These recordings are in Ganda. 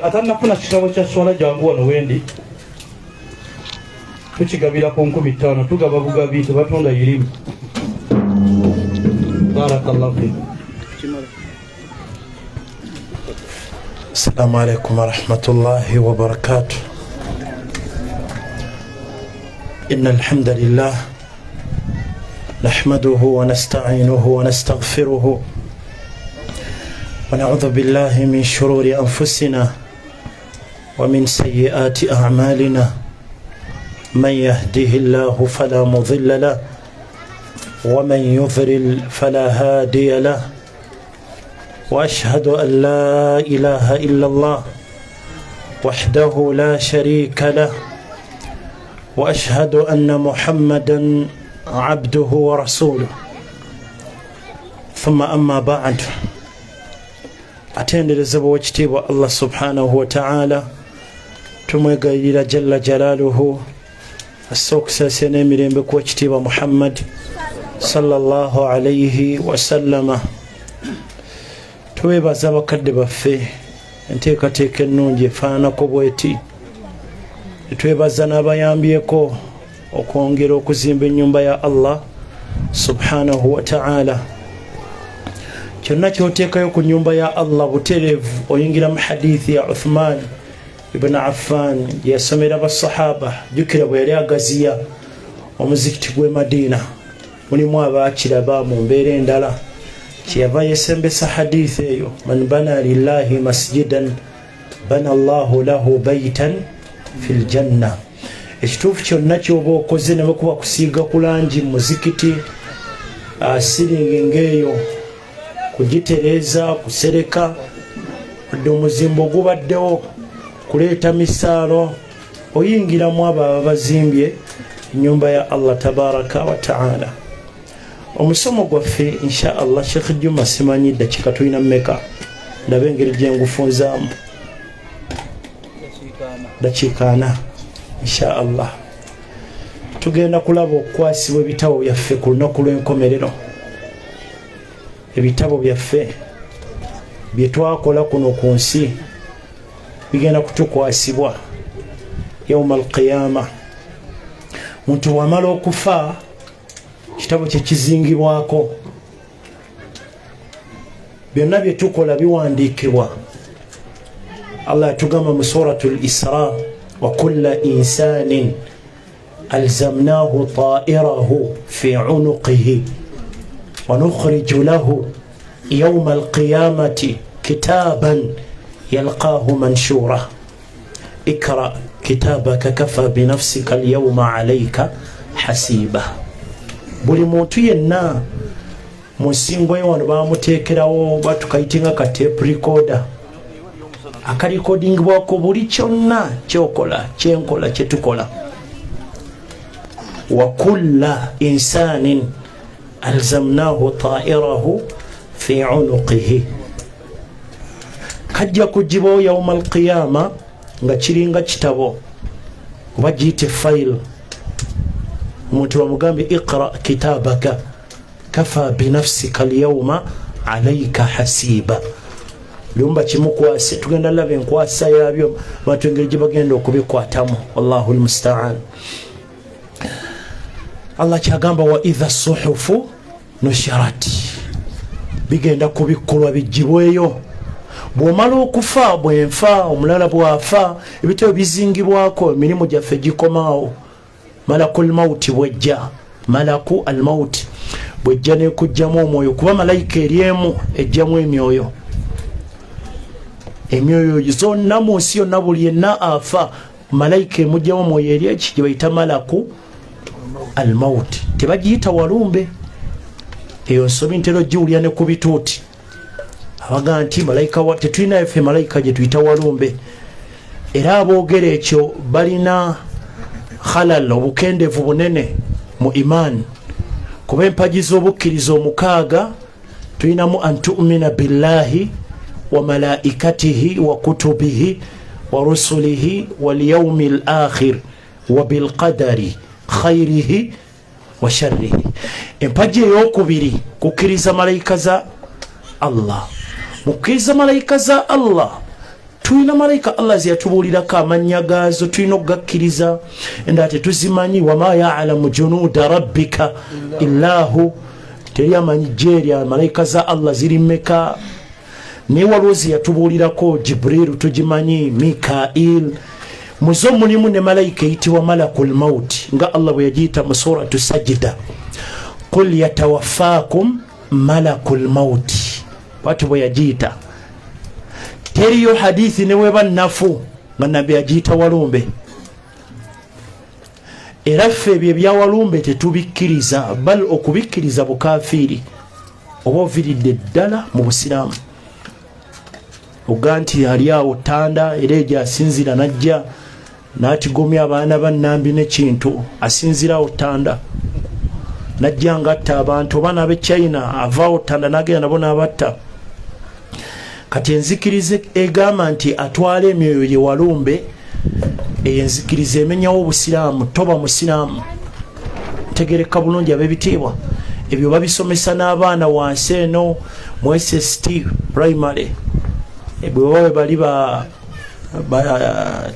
Atannafuna kitabo kya swala, jangu wano wendi. Tukigabira ku 5,000. Tugaba bugabi, tebatunda irimu. Barakallahu fik. السلام عليكم ورحمة الله وبركاته. إن الحمد لله نحمده ونستعينه ونستغفره ونعوذ بالله من شرور أنفسنا ومن سيئات أعمالنا. من يهده الله فلا مضل له ومن يضلل فلا هادي له، واشهد ان لا اله الا الله وحده لا شريك له، واشهد ان محمدا عبده ورسوله. ثم اما بعد، atenderezebwa owekitiibwa Allah subhanahu wataala. Tumwegayirira jalla jalaaluhu asse okusaasira n'emirembe ku wekitiibwa Muhammad sallallahu alaihi wasallama. Twebaza abakadde baffe enteekateeka ennungi efaananako bweti. Twebaza n'abayambyeko okwongera okuzimba ennyumba ya Allah subhanahu wataala. Kyonna kyoteekayo ku nyumba ya Allah butereevu oyingira mu hadithi ya Uthman ibn Affan gyeyasomera basahaba. Jjukira bwe yali agaziya omuzikiti gw'e Madiina, mulimu abakiraba mu mbeera endala, kyeyava yesembesa hadithi eyo: man bana lillahi masjidan bana llahu lahu baitan fi ljanna. Ekituufu kyonna kyoba okoze, ne bwekuba kusiiga ku langi mu muzikiti, siringi ngaeyo kugitereeza, kusereka, wadde omuzimbo ogubaddewo, kuleeta misaalo, oyingiramu abo aba bazimbye enyumba ya Allah tabaraka wataala. Omusomo gwaffe insha Allah, Sheekh Juma, simanyi dakiika tulina mmeka, ndabe engeri gyengufunzaamu. Dakiika 40 insha Allah. Tugenda kulaba okukwasibwa ebitabo byaffe ku lunaku lw'enkomerero. Ebitabo byaffe bye twakola kuno ku nsi bigenda kutukwasibwa yauma alqiyama. Muntu bwamala okufa, kitabo kye kizingibwako. Byonna bye tukola biwandiikibwa. Allah yatugamba mu suratu Lisra: wa kulla insanin alzamnahu ta'irahu fi unuqihi wa nukhriju lahu yauma alqiyamati kitaban yalqahu manshura ikra kitabaka kafa binafsika alyawma alayka hasiba. Buli muntu yenna mu nsingo ye wano bamuteekerawo batukayitinga ka tape recorder akarikodingibwako buli kyonna kyokola, kyenkola, kyetukola. Wa kulla insanin alzamnahu ta'irahu fi unuqihi, kajja kugibwawo yauma alqiyama nga kiringa kitabo oba giyite file. Omuntu bamugambye: iqra kitabaka kafa binafsika alyauma alaika hasiba. Byomba kimukwase. Tugenda laba enkwasa yabyo, abantu engeri gye bagenda okubikwatamu. Wallahu lmustaan. Allah kyagamba: wa idha suhufu nushirat, bigenda kubikkulwa bijjibweyo. Bw'omala okufa, bwenfa, omulala bw'afa, ebitabo bizingibwako, emirimu gyaffe gikomaawo. Malaku lmauti bwejja, malaku almauti bwejja nekujjamu omwoyo, kuba malayika eri emu ejjamu emyoyo, emyoyo zonna mu nsi yonna. Buli yenna afa, malayika emugjamu omwoyo eri eki gye bayita malaku almauti. Tebagiyita walumbe, eyo nsobi. Ntera ogiwulira ne ku bituuti abagaa nti malayika. Tetulinayo ffe malayika gye tuyita walumbe. Era aboogera ekyo balina khalal, obukendevu bunene mu imaani. Kuba empagi z'obukkiriza omukaaga tulinamu antumina billahi wa malaikatihi wa kutubihi wa rusulihi walyaumi l akhir wa bilqadari khairihi wa sharrihi. Empagi eyokubiri kukkiriza malayika za Allah. Mukkiriza malayika za Allah, tulina malayika Allah zeyatubuulirako amannya gaazo, tulina okugakkiriza, endala tetuzimanyi. Wama yalamu junuuda rabbika illahu, teri amanyi jje erya malayika za Allah ziri mmeka, naye waliwo zeyatubuulirako. Jibrilu tugimanyi, Mikail. Muzo mulimu ne malayika eyitibwa malakul mauti, nga Allah bwe yagiyita mu Suratu Sajida, qul yatawaffakum malakul mauti, bwatyo bwe yagiyita. Teriyo hadithi neweba nafu nga Nabbi agiyita walumbe. Era ffe ebyo ebyawalumbe tetubikkiriza, bal okubikkiriza bukafiiri, oba oviridde ddala mu Busiraamu. Oga nti ali awo ttanda, era egyo asinzira najja n'atigomya abaana ba Nambi nekintu, asinzira awo ttanda najja nga atta abantu, oba n'ab'e China avaawo ttanda n'agenda nabo n'abatta. Kati enzikiriza egamba nti atwala emyoyo ye walumbe, eyo enzikiriza emenyawo Obusiraamu, toba musiraamu. Ntegereka bulungi, ab'ebitiibwa? Ebyo babisomesa n'abaana wansi eno mu SST primary, bwe baba bali ba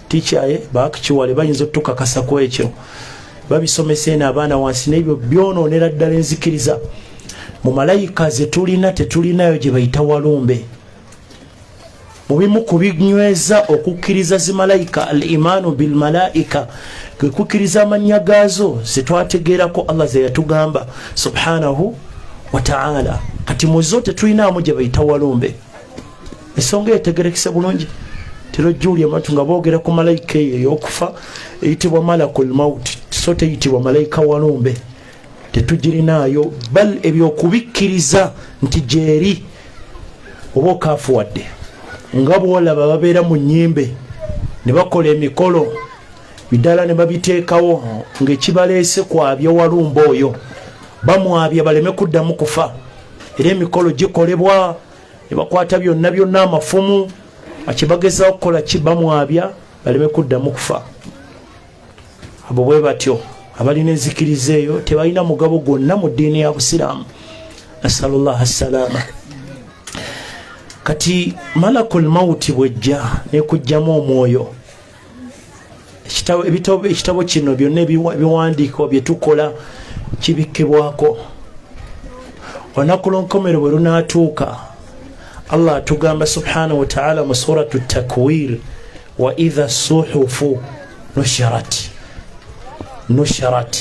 teacher bakiwale bayinza otukakasako ekyo. Babisomesa eno abaana wansi, nebyo byonoonera ddala enzikiriza. Mu malayika zetulina tetulinayo gye bayita walumbe. Mu bimu ku binyweza okukkiriza zimalayika, al imaanu bilmalaika, kwe kukkiriza amannya gaazo zetwategeerako Allah ze yatugamba subhanahu wataala. Kati muzo tetulinaamu gye bayita walumbe. Ensonga etegerekese bulungi? Terojjuuli abantu nga boogera ku malayika eyo ey'okufa eyitibwa malakul maut, so teyitibwa malayika walumbe, tetugirinaayo. Bal ebyokubikkiriza nti gyeri oba okaafuwadde, nga bwolaba babeera mu nnyimbe ne bakola emikolo bidala ne babiteekawo ng'ekibaleese kwabya walumba oyo, bamwabya baleme kuddamu kufa. Era emikolo gikolebwa ne bakwata byonna byonna amafumu, akibagezaho kukola ki? Bamwabya baleme kuddamu kufa. Abo bwe batyo abalina enzikiriza eyo tebalina mugabo gwonna mu ddiini ya Busiraamu, nasalullah assalama. Kati malakul mauti bwejja nekugjamu omwoyo, ekitabo kino byonna ebiwandiiko byetukola kibikkibwako. Olunaku lw'enkomero bwe lunaatuuka, Allah atugamba subhanahu wataala mu Suratu Takwir, wa idha suhufu nusharat. Nusharat,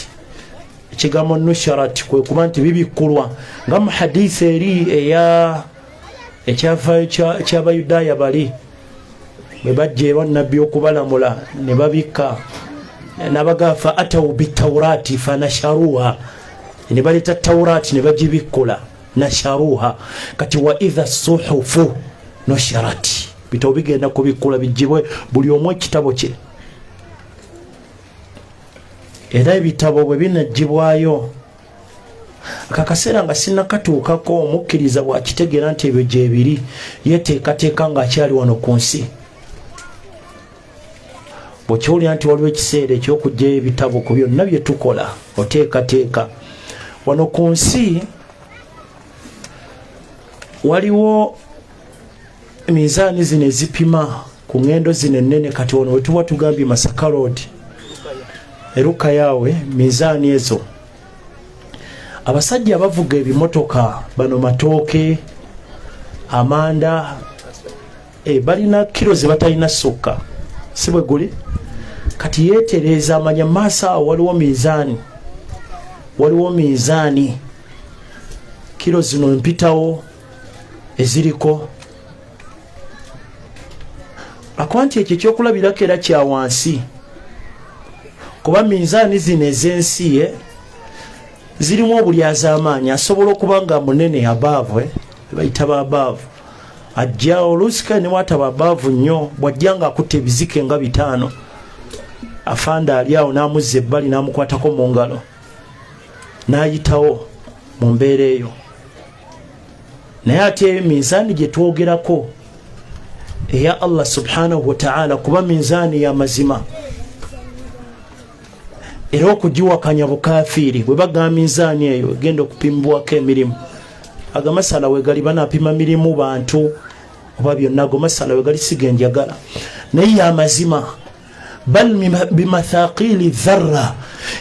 ekigambo nusharat kwe kuba nti bibikkulwa, nga mu hadisi eri eya ekyafaayo ky'Abayudaaya bali bwe bajja ewa Nabbi okubalamula ne babikka, nabagaa fa atau bitaurati fanasharuha, ne baleeta Taurati ne bagibikkula, nasharuha. Kati wa idha suhufu nusharat, bitabo bigenda kubikkula bijjibwe buli omu ekitabo kye. Era ebitabo bwe binagibwayo, akakaseera nga sinakatuukako, omukkiriza bwakitegeera nti ebyo gyebiri, yeteekateeka ng'akyali wano ku nsi. Bwekiwulira nti waliwo ekiseera ekyokugjayo ebitabo ku byonna bye tukola, oteekateeka wano ku nsi. Waliwo minzaani zino ezipima ku ŋŋendo zino ennene. Kati wano wetuba tugambye Masaka Road, eruka yaawe minzaani ezo, abasajja bavuga ebimotoka bano matooke, amanda, balina kiro ze batalina sukka, si bwe guli? Kati yeetereeza amanya maaso awo waliwo minzaani, waliwo minzaani, kiro zino mpitawo eziriko. Akuba nti ekyo ekyokulabirako era kya wansi, kuba minzaani zino ez'ensi zirimu obulyazaamaanyi. Asobola okuba nga munene abaavu, bayita babaavu, ajja oluusi kale newataba abaavu nnyo, bwajja nga akutta ebizike nga 5, afanda ali awo n'amuzza ebbali n'amukwatako mu ngalo n'ayitawo. Mu mbeera eyo, naye ate minzaani gye twogerako eya Allah subhanahu wataala, kuba minzaani ya mazima, era okugiwakanya bukafiiri. Bwe bagamba minzaani eyo egenda okupimibwako emirimu, ago masala wegali banapima mirimu bantu oba byonna, ago masala wegali sigenjagala, naye yamazima. Bal bimathaqili dharra,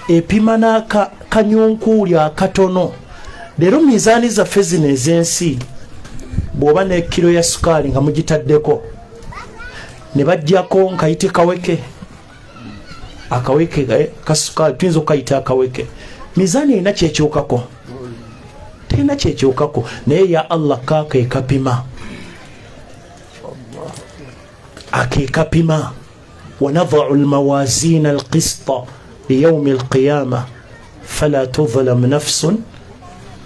epima n'akanyunkuuli akatono. Leero mizaani zaffe zino ez'ensi, bw'oba ne kiro ya sukaali nga mugitaddeko ne bajjako nkayite kaweke, akaweke kasukaali tuyinza okukayita akaweke, mizaani erina kyekyukako? Terina kyekyukako. Naye ya Allah kaaka ekapima, akekapima. Wanadau lmawazina alqista liyaumi alqiyama fala tudhlam nafsun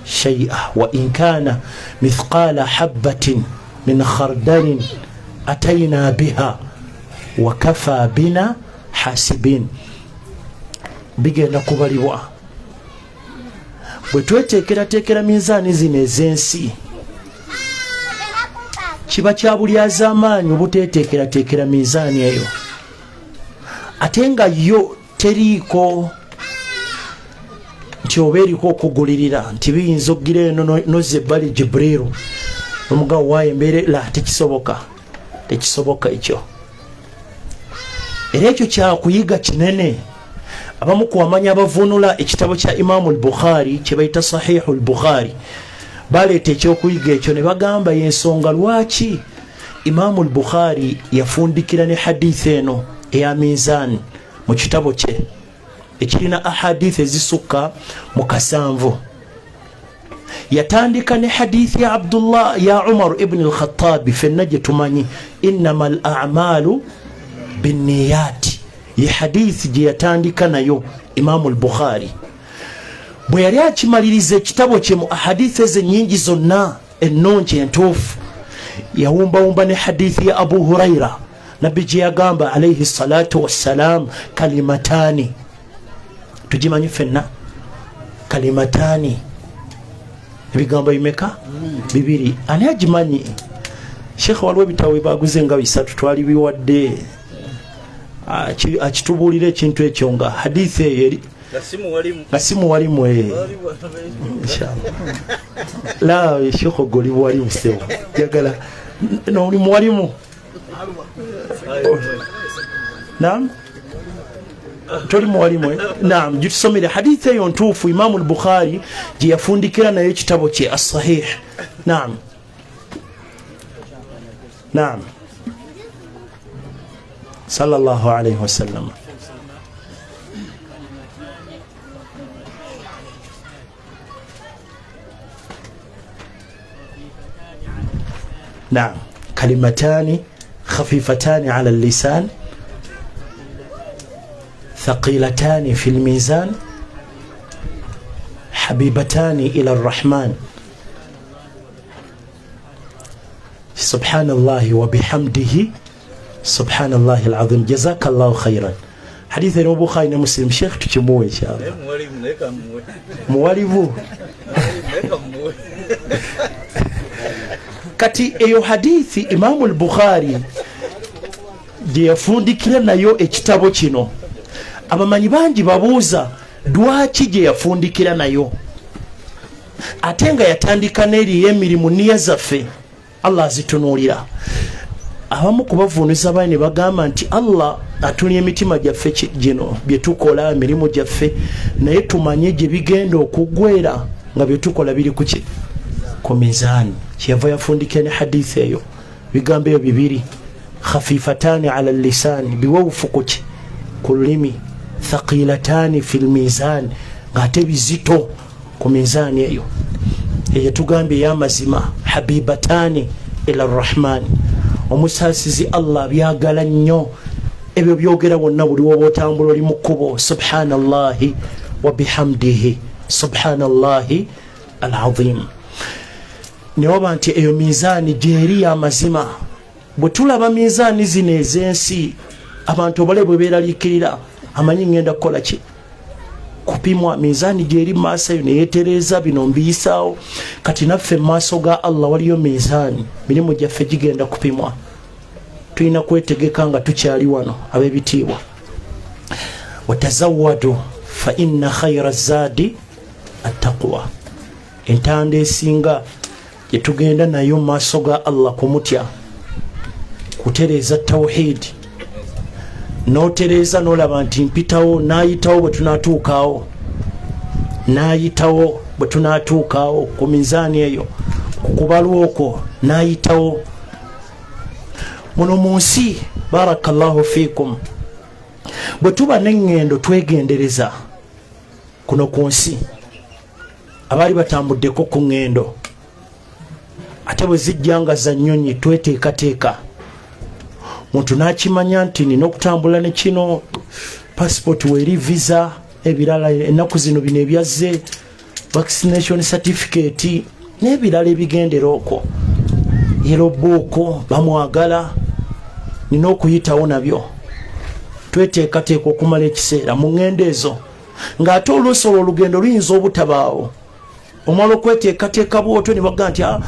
shaia wain kana mithqala habatin min khardalin ataina biha wakafa bina hasibin. Bigenda kubalibwa. Bwe tweteekerateekera minzaani zino ez'ensi, kiba kya bulyazaamaanyi obuteeteekerateekera minzaani eyo, ate nga yo teriiko nti oba eriko okugulirira nti biyinza okugira eno nozza ebbali Jibriru omugawo waayo embeera la tekisoboka, tekisoboka ekyo. Era ekyo kyakuyiga kinene. Abamu kuwamanya abavunula ekitabo kya Imamu al-Bukhari kye bayita Sahihu al-Bukhari baleeta ekyokuyiga ekyo ne bagamba yensonga lwaki Imamu al-Bukhari yafundikira ne hadithi eno eya minzani mu kitabo kye ekirina ahadithi ezisukka mu 70. Yatandika ne hadithi ya Abdullah ya Umar ibn al-Khattabi, fenna gye tumanyi, innama al amalu binniyati. Ye hadithi gye yatandika nayo Imamu al-Bukhari. Bwe yali akimaliriza ekitabo kye, mu ahadithi ezo ennyingi zonna ennungi entuufu, yawumbawumba ne hadithi ya Abu Huraira, nabbi gye yagamba alaihi salatu wassalam, kalimatani, tugimanyi ffenna, kalimatani, ebigambo bimeka? Bibiri. Ani agimanyi? Sheekh, waliwo ebitabo byebaguze nga bisatu, twali biwadde, akitubuulira ekintu ekyo nga hadithi eyo eri nga si muwalimu. Inshallah la sheekh ogoli walimu sebo jagala noli muwalimu. Naam, toli muwalimu. Naam, gitusomere hadithi eyo ntuufu Imamu al-Bukhari gye yafundikira nayo ekitabo kye as-Sahih. Naam, naam, sallallahu alayhi wasallam. نعم، كلمتان خفيفتان على اللسان ثقيلتان في الميزان حبيبتان إلى الرحمن، سبحان الله وبحمده سبحان الله العظيم. جزاك الله خيرا. حديث البخاري ومسلم. شيخ tukimuwe inshallah muwalimu. Kati eyo hadithi Imamu al-Bukhari gye yafundikira nayo ekitabo kino, abamanyi bangi babuuza lwaki gye yafundikira nayo ate nga yatandika n'eriyo emirimu niya zaffe Allah azitunuulira. Abamu kubavuuniza bali ne bagamba nti Allah atunia emitima gyaffe gino bye tukola, emirimu gyaffe, naye tumanye gye bigenda okuggwera nga bye tukola biri kuki? Ku mizaani. Kyeyava yafundikira ne hadithi eyo, bigambo ebyo bibiri, khafifatani ala lisani, biwewufu kuki? Ku lulimi, thaqilatani fi lmizani, ng'ate bizito ku mizaani eyo eyo tugambye ey'amazima, habibatani ila rrahmani. Omusaasizi Allah byagala nnyo ebyo byogera wonna buli woba otambula oli mu kkubo, subhanallahi wa bihamdihi subhanallahi alazim. Newaba nti eyo mizaani gyeri y'amazima. Bwe tulaba mizaani zino ez'ensi, abantu obale bwe beeraliikirira, amanyi ngenda kukola ki? Kupimwa minzaani gyeri maaso eyo neyetereeza bino mbiyisaawo. Kati naffe mu maaso ga Allah waliyo minzaani, mirimu gyaffe gigenda kupimwa. Tulina kwetegeka nga tukyali wano ab'ebitiibwa. Watazawadu fa inna khaira zaadi attaqwa, entanda esinga gyetugenda nayo mu maaso ga Allah kumutya, kutereeza tawhidi. Notereeza nolaba nti mpitawo, nayitawo bwe tunatuukaawo, nayitawo bwe tunatuukaawo ku minzaani eyo, ku kubalwa okwo nayitawo. Muno mu nsi, barakallahu fiikum, bwe tuba n'eŋŋendo twegendereza kuno ku nsi. Abaali batambuddeko ku ŋŋendo, ate bwe zijja nga za nnyonyi, tweteekateeka. Muntu n'akimanya nti nina okutambula ne kino, passport weeri, visa, ebirala. Ennaku zino bino ebyazze, vaccination certificate n'ebirala ebigendera okwo, yellow book bamwagala, nina okuyitawo nabyo. Tweteekateeka okumala ekiseera mu ŋŋendo ezo, ng'ate oluusi olwo olugendo luyinza obutabaawo. Omala okweteekateeka bwotyo ne baga nti ah,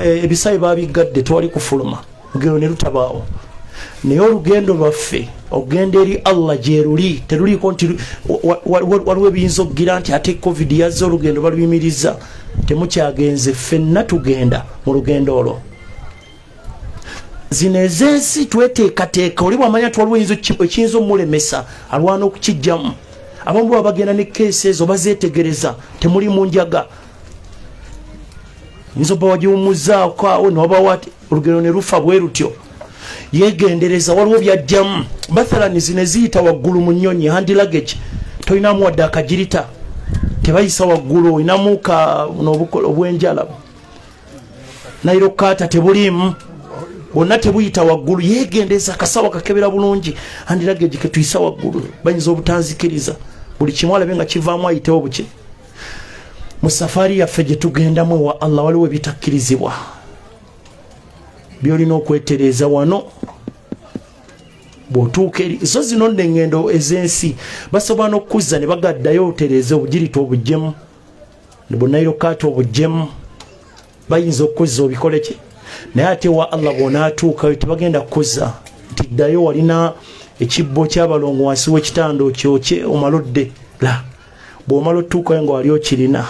ebisawe babiggadde, tewali kufuluma, lugendo ne lutabaawo. Naye olugendo lwaffe okugenda eri Allah gyeruli teruliiko nti waliwo ebiyinza okugira nti ate COVID yazze, olugendo baluyimiriza, temukyagenze. Ffenna tugenda mu lugendo olwo. Zino ez'ensi tweteekateeka. Oli bwamanya nti waliwo ekiyinza omulemesa, alwana okukijjamu. Abamu baba bagenda ne keesi ezo bazeetegereza, temuli mu njaga, yinza oba wagiwumuzaako awo newabawo olugendo ne lufa bwe lutyo. Yegendereza, waliwo byajjamu. Mathalani zino eziyita waggulu mu nnyonyi, hand luggage, tolinamu wadde akagirita, tebayisa waggulu. Olinamu ka obwenjala, nairo kaata tebuliimu, bwonna tebuyita waggulu. Yegendeza akasawo kakebera bulungi, hand luggage ketuyisa waggulu bayinza obutanzikiriza. Buli kimu alabe nga kivaamu ayitewo buki. Mu safaari yaffe gye tugendamu ewa Allah waliwo ebitakkirizibwa byolina okwetereeza wano bw'otuuka eri. Zo zino nno eŋŋendo ez'ensi basobola n'okukuzza ne bagaddayo otereeze obugirita obuggyemu, bunairo kaata obuggyemu, bayinza okukuzza obikole ki. Naye ate wa Allah bw'onaatuukayo tebagenda kukuzza nti ddayo walina ekibbo ky'abalongo wansi w'ekitanda okyokye omale odde. La, bw'omala otuukayo nga wali okirina,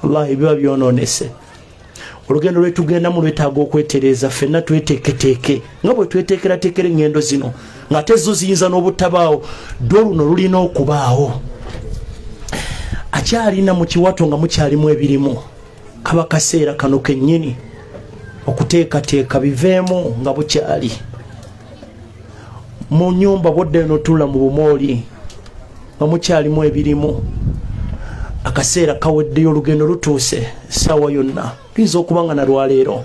wallahi biba byonoonese. Olugendo lwetugendamu lwetaaga okwetereeza. Ffenna tweteeketeeke nga bwe tweteekerateekera eŋŋendo zino, ng'ate zo ziyinza n'obutabaawo. Ddo luno lulina okubaawo. Akyalina mu kiwato nga mukyalimu ebirimu, kaba kaseera kano kennyini okuteekateeka biveemu nga bukyali. Mu nyumba bwoddayo notuula mu bumooli nga mukyalimu ebirimu, akaseera kaweddeyo, olugendo lutuuse. Essaawa yonna luyinza okuba nga nalwaleero.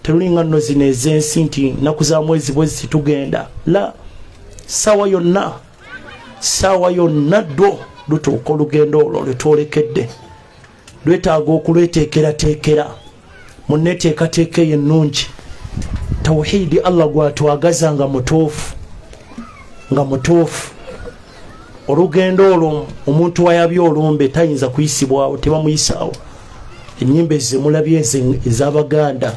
Terulinga nno zino ez'ensi nti nnaku za mwezi bwezi tugenda. La, ssaawa yonna, ssaawa yonna ddwo lutuuka. Olugendo olwo lwetwolekedde lwetaaga okulweteekerateekera. Muneteekateeka eyo ennungi, tawhidi Allah gwatwagaza nga mutuufu, nga mutuufu. Olugendo olwo omuntu wayabye olumbe tayinza kuyisibwawo, tebamuyisaawo. Enyimba ezemulabye ez'Abaganda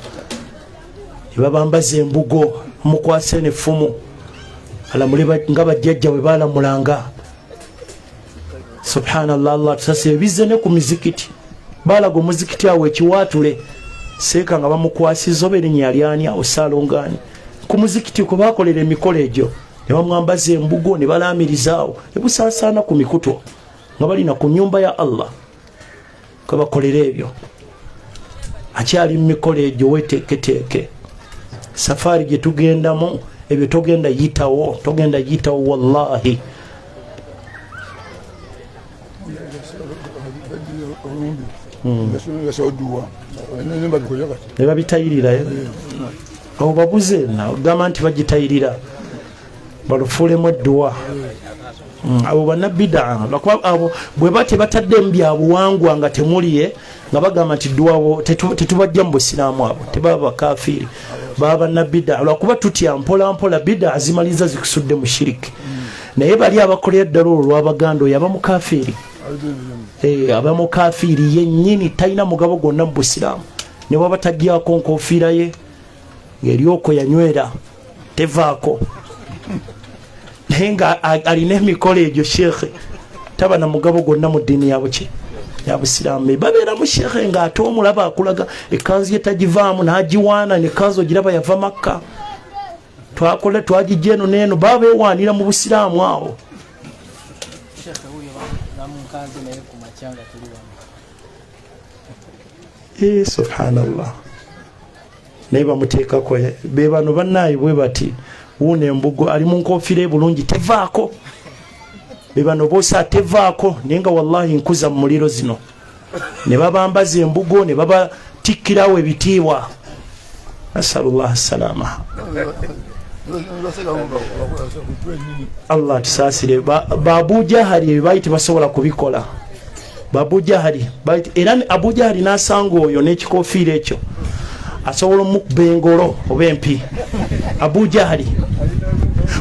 ne babambaza embugo, mukwase nefumu alamule nga bajjajja bwe balamulanga. Subhanallah, Allah tusasire. Bizze ne ku mizikiti, balaga omuzikiti awo ekiwaatule seeka nga bamukwasiza oba erinnya lyani awo saalongaani ku muzikiti kwe bakolera emikolo egyo, ne bamwambaza embugo ne balaamiriza awo ne busaasaana ku mikutu nga balina ku nyumba ya Allah kwe bakolera ebyo. Akyali mu mikolo egyo, weteeketeeke. Safaari gye tugendamu ebyo togenda yitawo, togenda yitawo wallahi. Ne babitayirira abo babuze, gamba nti bagitayirira balufuulemu edduwa. Abo bannabidaa, lwakuba abo bwe ba tebataddemu bya buwangwa nga temuliye, nga bagamba nti dduwa, tetubajja mu busiraamu. Abo tebaba bakafiiri, baba bannabidaa, lwakuba tutya mpola mpola bidaa zimaliriza zikusudde mu shiriki. Naye bali abakolera ddala olwo lw'Abaganda, oyo aba mukafiiri, aba mukafiiri yennyini, talina mugabo gwonna mu Busiraamu, ne bwaba tagyako nkofiira ye ng'eryoko yanywera tevaako, naye nga alina emikolo egyo, shekhe taba na mugabo gwonna mu ddiini yabuki ya Busiraamu. Babeeramu shekhe ng'ate omulaba akulaga ekkanzu ye tagivaamu, n'agiwaana, nekanzu ogiraba yava Makka, twakole twagijja eno neeno, baba beewaanira mu Busiraamu awo. Subhanallah, naye bamuteekako be bano bannaayi bwe bati, wuuna embugo ali mu nkofiira ebulungi tevaako, be bano boosa tevaako, naye nga wallahi nkuza mu muliro zino, ne babambaza embugo ne babatikkirawo ebitiibwa. Nasalullah salama, Allah tusaasire. Babujahali ebyo baali tebasobola kubikola, Babujahali, era Abujahali n'asanga oyo n'ekikofiira ekyo asobola omukuba engolo oba empi Abujahali,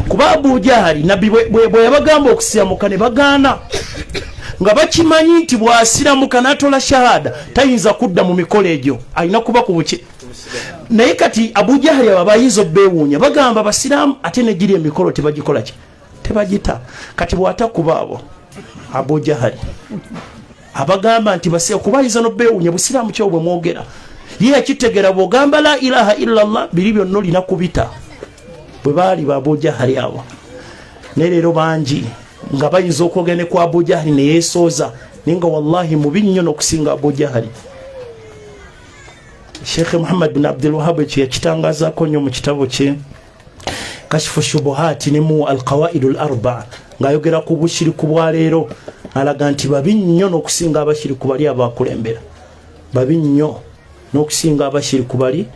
kuba Abujahali Nabbi bwe yabagamba okusiramuka ne bagaana, nga bakimanyi nti bw'asiramuka n'atola shahada tayinza kudda mu mikolo egyo, alina kuba ku buki. Naye kati Abujahali abo bayinza obbeewuunya, bagamba basiraamu ate negiri emikolo tebagikola ki, tebagita. Kati bw'atakuba abo Abujahali abagamba nti kuba ayinza nobeewuunya, busiraamu kyo bwe mwogera, ye yakitegera bw'ogamba la ilaha illallah biri byonna olina kubita. Bwe baali ba Abujahali abo, naye leero bangi nga bayinza okwogera ne ku Abujahali neyeesooza, naye nga wallahi mubi nnyo n'okusinga Abujahali. Sheikh Muhammad bin Abdul Wahab ekyo yakitangazaako nnyo mu kitabo kye Kashifu Shubuhati ne mu Alqawaidu l Arbaa, ng'ayogera ku bushiriku bwa leero, alaga nti babi nnyo n'okusinga abashiriku bali abakulembera, babi nnyo n'okusinga abashiriku bali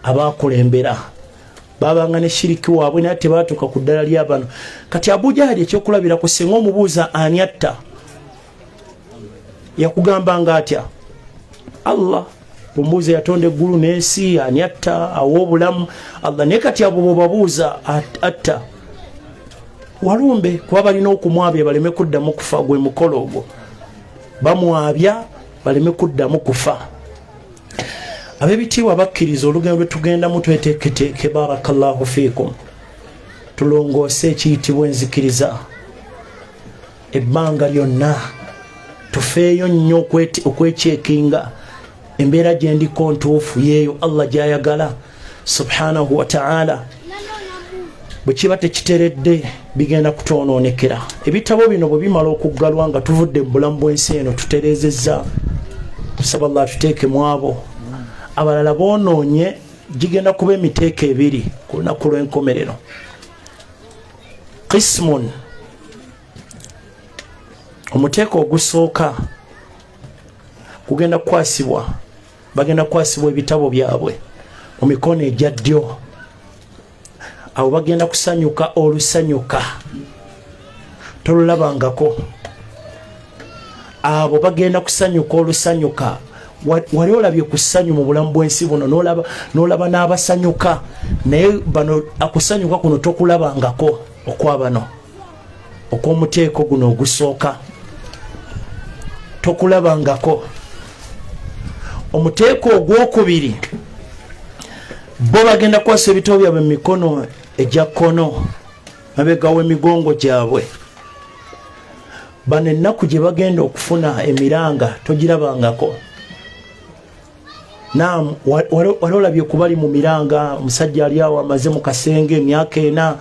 abakulembera, babanga ne shiriki waabwe, naye tebatuuka ku ddala lyabano. Kati Abujahali ekyokulabirako, singa omubuuza ani atta, yakugamba nga atya? Allah. Omubuuza yatonda eggulu n'ensi ani atta, awa obulamu? Allah. Naye kati abo bwebabuuza atta, walumbe, kuba balina okumwabya baleme kuddamu kufa, gwe mukolo ogwo, bamwabya baleme kuddamu kufa. Ab'ebitiibwa bakkiriza, olugendo lwe tugendamu tweteeketeeke, barakallahu fiikum, tulongoose ekiyitibwa enzikiriza ebbanga lyonna, tufeeyo nnyo okwekyekinga embeera gyendiko ntuufu yeeyo Allah gyayagala subhanahu wataala. Bwe kiba tekiteredde bigenda kutwonoonekera. Ebitabo bino bwe bimala okuggalwa nga tuvudde mu bulamu bw'ensi eno, tutereezezza, tusaba Allah tuteeke mu abo. Abalala boonoonye, gigenda kuba emiteeko ebiri ku lunaku lw'enkomerero. Qismun, omuteeko ogusooka kugenda kukwasibwa, bagenda kukwasibwa ebitabo byabwe mu mikono egya ddyo, abo bagenda kusanyuka olusanyuka tolulabangako, abo bagenda kusanyuka olusanyuka. Wali olabye ku ssanyu mu bulamu bw'ensi buno, n'olaba n'abasanyuka, naye bano akusanyuka kuno tokulabangako okwabano okw'omuteeko guno ogusooka tokulabangako. Omuteeko ogwokubiri, bo bagenda kukwasa ebitabo byabwe mu mikono egya kkono mabega w'emigongo gyabwe. Bano ennaku gye bagenda okufuna emiranga togirabangako. Naam, wali olabye kubali mu miranga, omusajja ali awo amaze mu kasenge emyaka 4,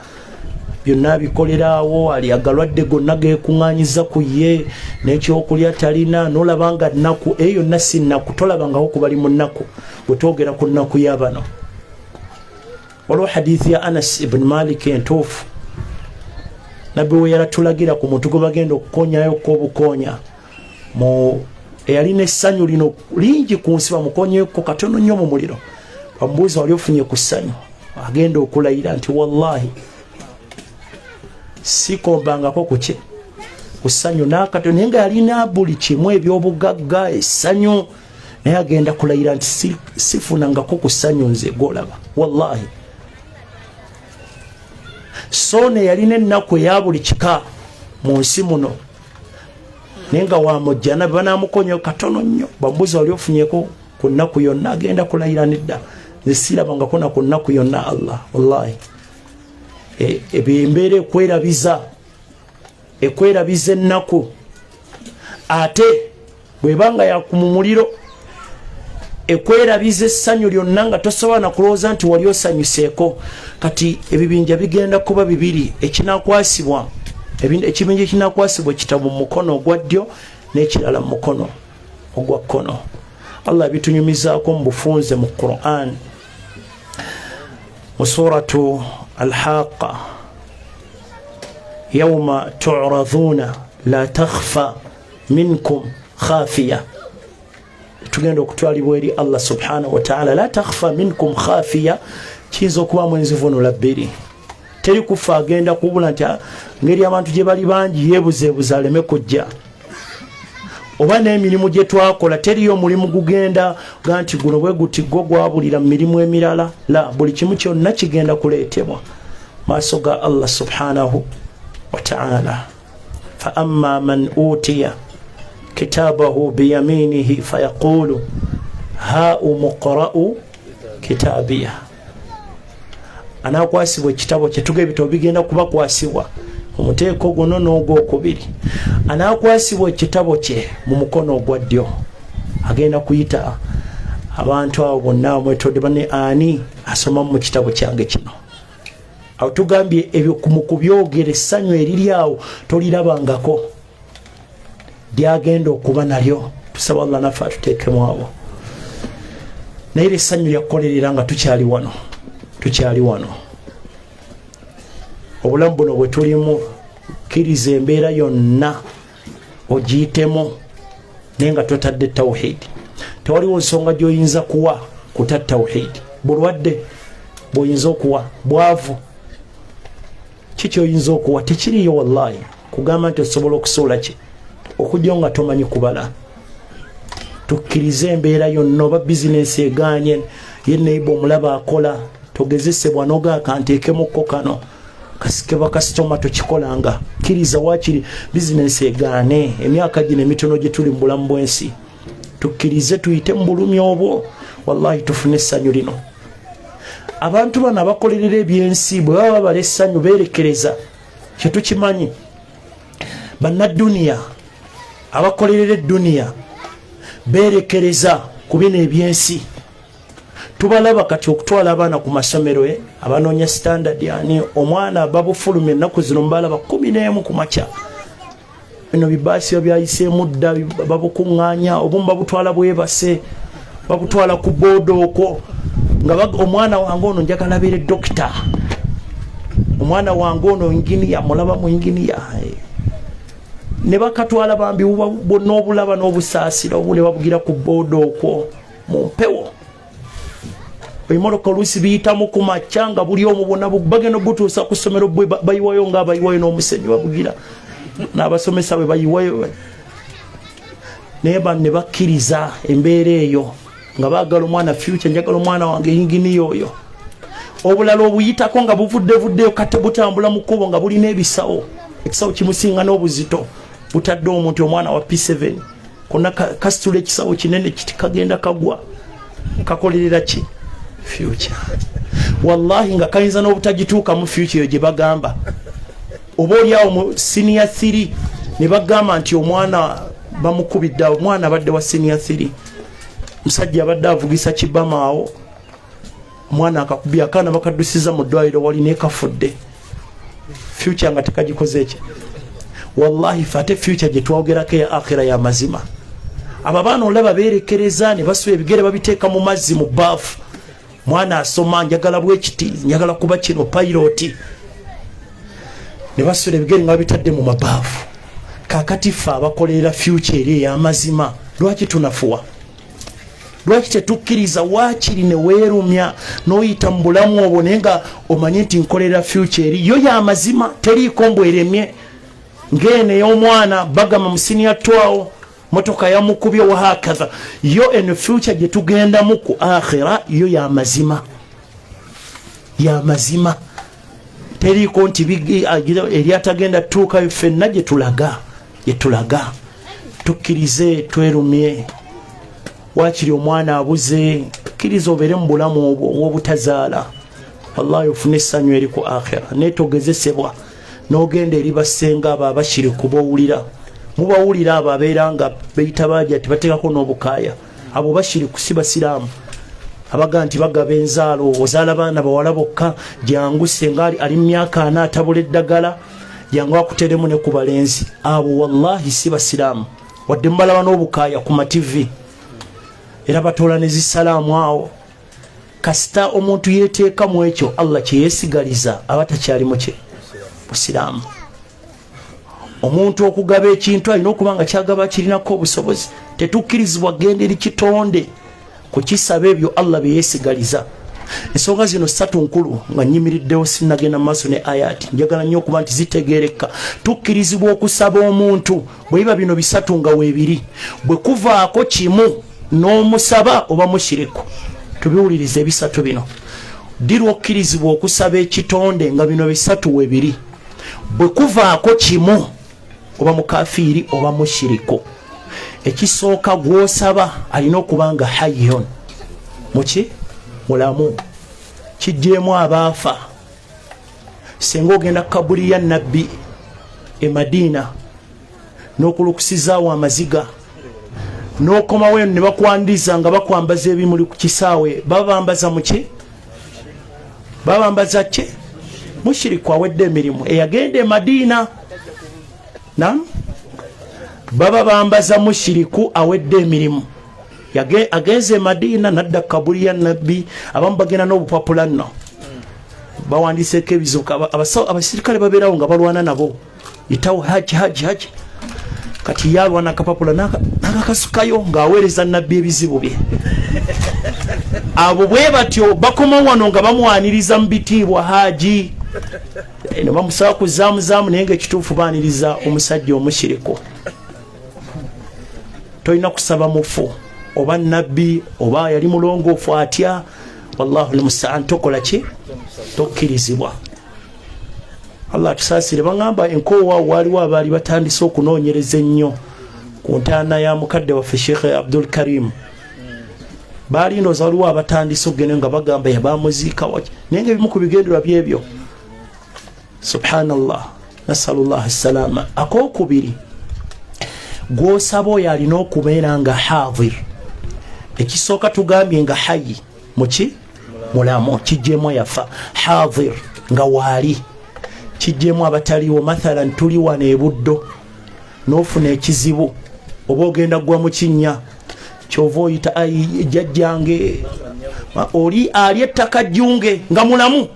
byonna abikolera awo, ali agalwadde gonna geekuŋŋanyiza ku ye, n'ekyokulya talina, n'olaba nga nnaku eyo yonna si nnaku, tolabangako kubali mu nnaku. Bwe twogera ku nnaku y'abano, waliwo hadithi ya Anas ibn Malik entuufu, Nabbi we yalatulagira ku muntu gwe bagenda okukonyayo obukonya mu eyalina essanyu lino lingi ku nsi, bamukonyeko katono nnyo mu muliro, bamubuuza wali ofunye ku ssanyu, agenda okulayira nti wallahi sikombangako kuki ku ssanyu n'akatono, naye nga yalina buli kimu, ebyobugagga, essanyu, naye agenda kulayira nti sifunangako ku ssanyu nze gwolaba wallahi. So ne yalina ennaku eya buli kika mu nsi muno, naye nga wamujjana banamukonyo katono nnyo. Bamubuuza, wali ofunyeko ku nnaku yonna? Agenda kulayira, nedda, nze sirabangako na ku nnaku yonna. Allah, wallahi, ebyo embeera ekwerabiza ennaku. Ate bwebanga yakumu muliro, ekwerabiza essanyu lyonna, nga tosobola nakulowooza nti wali osanyuseeko. Kati ebibinja bigenda kuba bibiri. Ekinakwasibwa, ekibinja ekinakwasibwa ekitabo mu mukono ogwa ddyo, n'ekirala mu mukono ogwa kkono. Allah bitunyumizaako mu bufunze mu Quran, mu Suratu Alhaqa: yauma turadhuna la takhfa minkum khafiya. Tugenda okutwalibwa eri Allah subhanahu wataala. La takhfa minkum khafiya kiyinza okubamu enzivunula bbiri. Teri kufa agenda kubula nti ngeri abantu gye bali bangi yeebuzeebuze aleme kujja, oba n'emirimu gye twakola. Teriyo omulimu gugenda ga nti guno bwe guti gwo gwabulira mu mirimu emirala. La, buli kimu kyonna kigenda kuleetebwa maaso ga Allah subhanahu wataala. Fa amma man utiya kitabahu biyaminihi fayaqulu haumu qra'u kitabiya. Anakwasibwa ekitabo kyetuga, ebitabo bigenda kubakwasibwa omuteeko guno n'ogwokubiri. Anakwasibwa ekitabo kye mu mukono ogwa ddyo, agenda kuyita abantu abo bonna bamwetodde bane: ani asoma mu kitabo kyange kino? Awo tugambye ebyo mu kubyogera, essanyu eriri awo tolirabangako lyagenda okuba nalyo. Tusaba Allah naffe atuteekemu abo. Naye era essanyu lyakukolerera nga tukyali wano, tukyali wano. Obulamu buno bwe tulimu, kkiriza embeera yonna ogiyitemu, naye nga totadde tawhidi. Tewaliwo nsonga gy'oyinza kuwa kuta tawhidi. Bulwadde bw'oyinza okuwa, bwavu, kikyoyinza okuwa tekiriyo wallahi kugamba nti osobola okusuula ki okujja nga tomanyi kubala. Tukkirize embeera yonna, oba bizinensi eganye, ye neiba omulaba akola, togezesebwa nogaa kanteekemukko kano kasike bakasitoma. Tokikolanga. Kkiriza wakiri bizinensi egaane. Emyaka gino emitono gye tuli mu bulamu bw'ensi, tukkirize tuyite mu bulumi obwo, wallahi tufune essanyu lino. Abantu bano abakolerera ebyensi bwe baba babala essanyu beerekereza. Kyetukimanyi, bannadduniya abakolerera edduniya beerekereza ku bino ebyensi. Tubalaba kati okutwala abaana ku masomero, abanoonya standard ani omwana babufulumya ennaku zino, mubalaba 11 ku makya. Bino bibaasi byayiseemu dda, babukuŋŋaanya, obumu babutwala bwebase, babutwala ku booda okwo nga omwana wange ono njagala abeere dokita, omwana wange ono inginiya, mulaba mu inginiya. Ne bakatwala bambi bwonna obulaba n'obusaasira obu ne babugira ku booda okwo mu mpewo. Ebimotoka oluusi biyitamu ku makya nga buli omu bwonna bagenda ogutuusa ku ssomero, bwe bayiwayo nga bayiwayo n'omusenyu, babugira n'abasomesa bwe bayiwayo. Naye bano ne bakkiriza embeera eyo nga baagala omwana future, njagala omwana wange inginiya oyo. Obulala obuyitako nga buvuddevuddeyo kate butambula mu kkubo nga bulina ebisawo, ekisawo kimusinga n'obuzito, butadde omuntu omwana wa P7 konna kasitula ekisawo kinene kiti, kagenda kagwa. Kakolerera ki? Future. Wallahi nga kayinza n'obutagituukamu future eyo gye bagamba. Oba oliawo mu senior 3 ne bagamba nti omwana bamukubidde awo, omwana abadde wa senior 3, musajja abadde avugisa kibamaawo, omwana akakubye akaana, bakaddusiza mu ddwaliro wali naye kafudde. Future nga tekagikoze eki. Wallahi fe ate future gye twogerako eya akhira ya mazima. Abo abaana olaba beerekereza ne basuba ebigere, babiteeka mu mazzi mu baafu. Mwana asoma, njagala bwekiti, njagala kuba kino, pilot, ne basula ebigere nga babitadde mu mabaafu. Kakati ffe abakolerera future eri ey'amazima, lwaki tunafuwa? Lwaki tetukkiriza waakiri ne weerumya n'oyita mu bulamu obwo, naye nga omanye nti nkolerera future eri yo y'amazima, teriiko mbweremye ng'eno ey'omwana bagamba mu senior 2 motoka yamukubye wahakatha. Yo eno future gye tugendamu ku akhira yo yamazima, yamazima. Teriiko nti eri atagenda tutuukayo. Ffenna gye tulaga, gye tulaga. Tukkirize twerumye, wakiri omwana abuze, kkiriza obeere mu bulamu obwo obw'obutazaala, wallahi ofune essanyu eri ku akhira. Naye togezesebwa n'ogenda eri basenga abo abashiriku bowulira, mubawulira abo abeera nga beyita baja tebateekako n'obukaaya. Abo bashiriku, si basiraamu. Abaga nti bagaba enzaalo, ozaala baana bawala bokka, jangu senga ali mu myaka 40 atabula eddagala, jangu akuteremu ne ku balenzi. Abo wallahi si basiraamu, wadde mubalaba n'obukaaya ku mativi, era batoola ne zisalaamu awo. Kasita omuntu yeteeka mu ekyo Allah kyeyesigaliza, aba takyali muki busiraamu. Omuntu okugaba ekintu alina okuba nga kyagaba kirinako obusobozi. Tetukkirizibwa genda eri kitonde kukisaba ebyo Allah byeyesigaliza. Ensonga zino ssatu nkulu nga nyimiriddewo, sinnagenda mu maaso ne ayati. Njagala nnyo okuba nti zitegeereka. Tukkirizibwa okusaba omuntu bwe biba bino bisatu nga weebiri. Bwe kuvaako kimu n'omusaba, oba mushiriku. Tubiwuliriza ebisatu bino. Ddi lwokkirizibwa okusaba ekitonde nga bino bisatu webiri? Bwe kuvaako kimu, oba mukafiiri oba mushiriku. Ekisooka, gwosaba alina okuba nga hayyun, muki mulamu. Kijjeemu abaafa. Senga ogenda kabuli ya nabbi e Madiina n'okulukusizaawo amaziga n'okomawo eno ne bakwandiza nga bakwambaza ebimuli ku kisaawe, babambaza muki? Babambaza ki? Mushiriku, awedde emirimu. Eyagenda e Madiina nam baba bambaza mushiriku, awedde emirimu. Agenze e Madiina nadda kabuli ya nabbi. Abamu bagenda n'obupapula nno bawandiseeko ebizibu. Abasirikale babeerawo nga balwana nabo, itawo haji haji haji. Kati yalwana akapapula nakakasukayo ng'aweereza nabbi ebizibu bye. Abo bwe batyo bakoma wano nga bamwaniriza mu bitiibwa haji, ne bamusaba ku zaamuzaamu, naye nga ekituufu baaniriza omusajja omushiriku. Tolina kusaba mufu oba nabbi oba yali mulongoofu atya, wallahu lmustaan. Tokola ki? Tokkirizibwa. Allah atusaasire. Baŋŋamba enkoowa waaliwo abaali batandise okunoonyereza ennyo ku ntaana ya mukadde waffe Sheekh Abdul Karim. Baali ndooza waliwo abatandise okugenda nga bagamba yabamuziika waki, naye nga ebimu ku bigenderwa byebyo. Subhanallah, nasalullah salama. Akokubiri, gwosaba oyo alina okubeera nga hadir. Ekisooka tugambye nga hayi, muki mulamu, kijjemu yafa. Hadir, nga waali, kijjemu abataliwo. Mathalan, tuli wano ebuddo n'ofuna ekizibu oba ogenda gwa mu kinnya, kyova oyita ai jjajjange oli ali ettaka jjunge nga mulamu,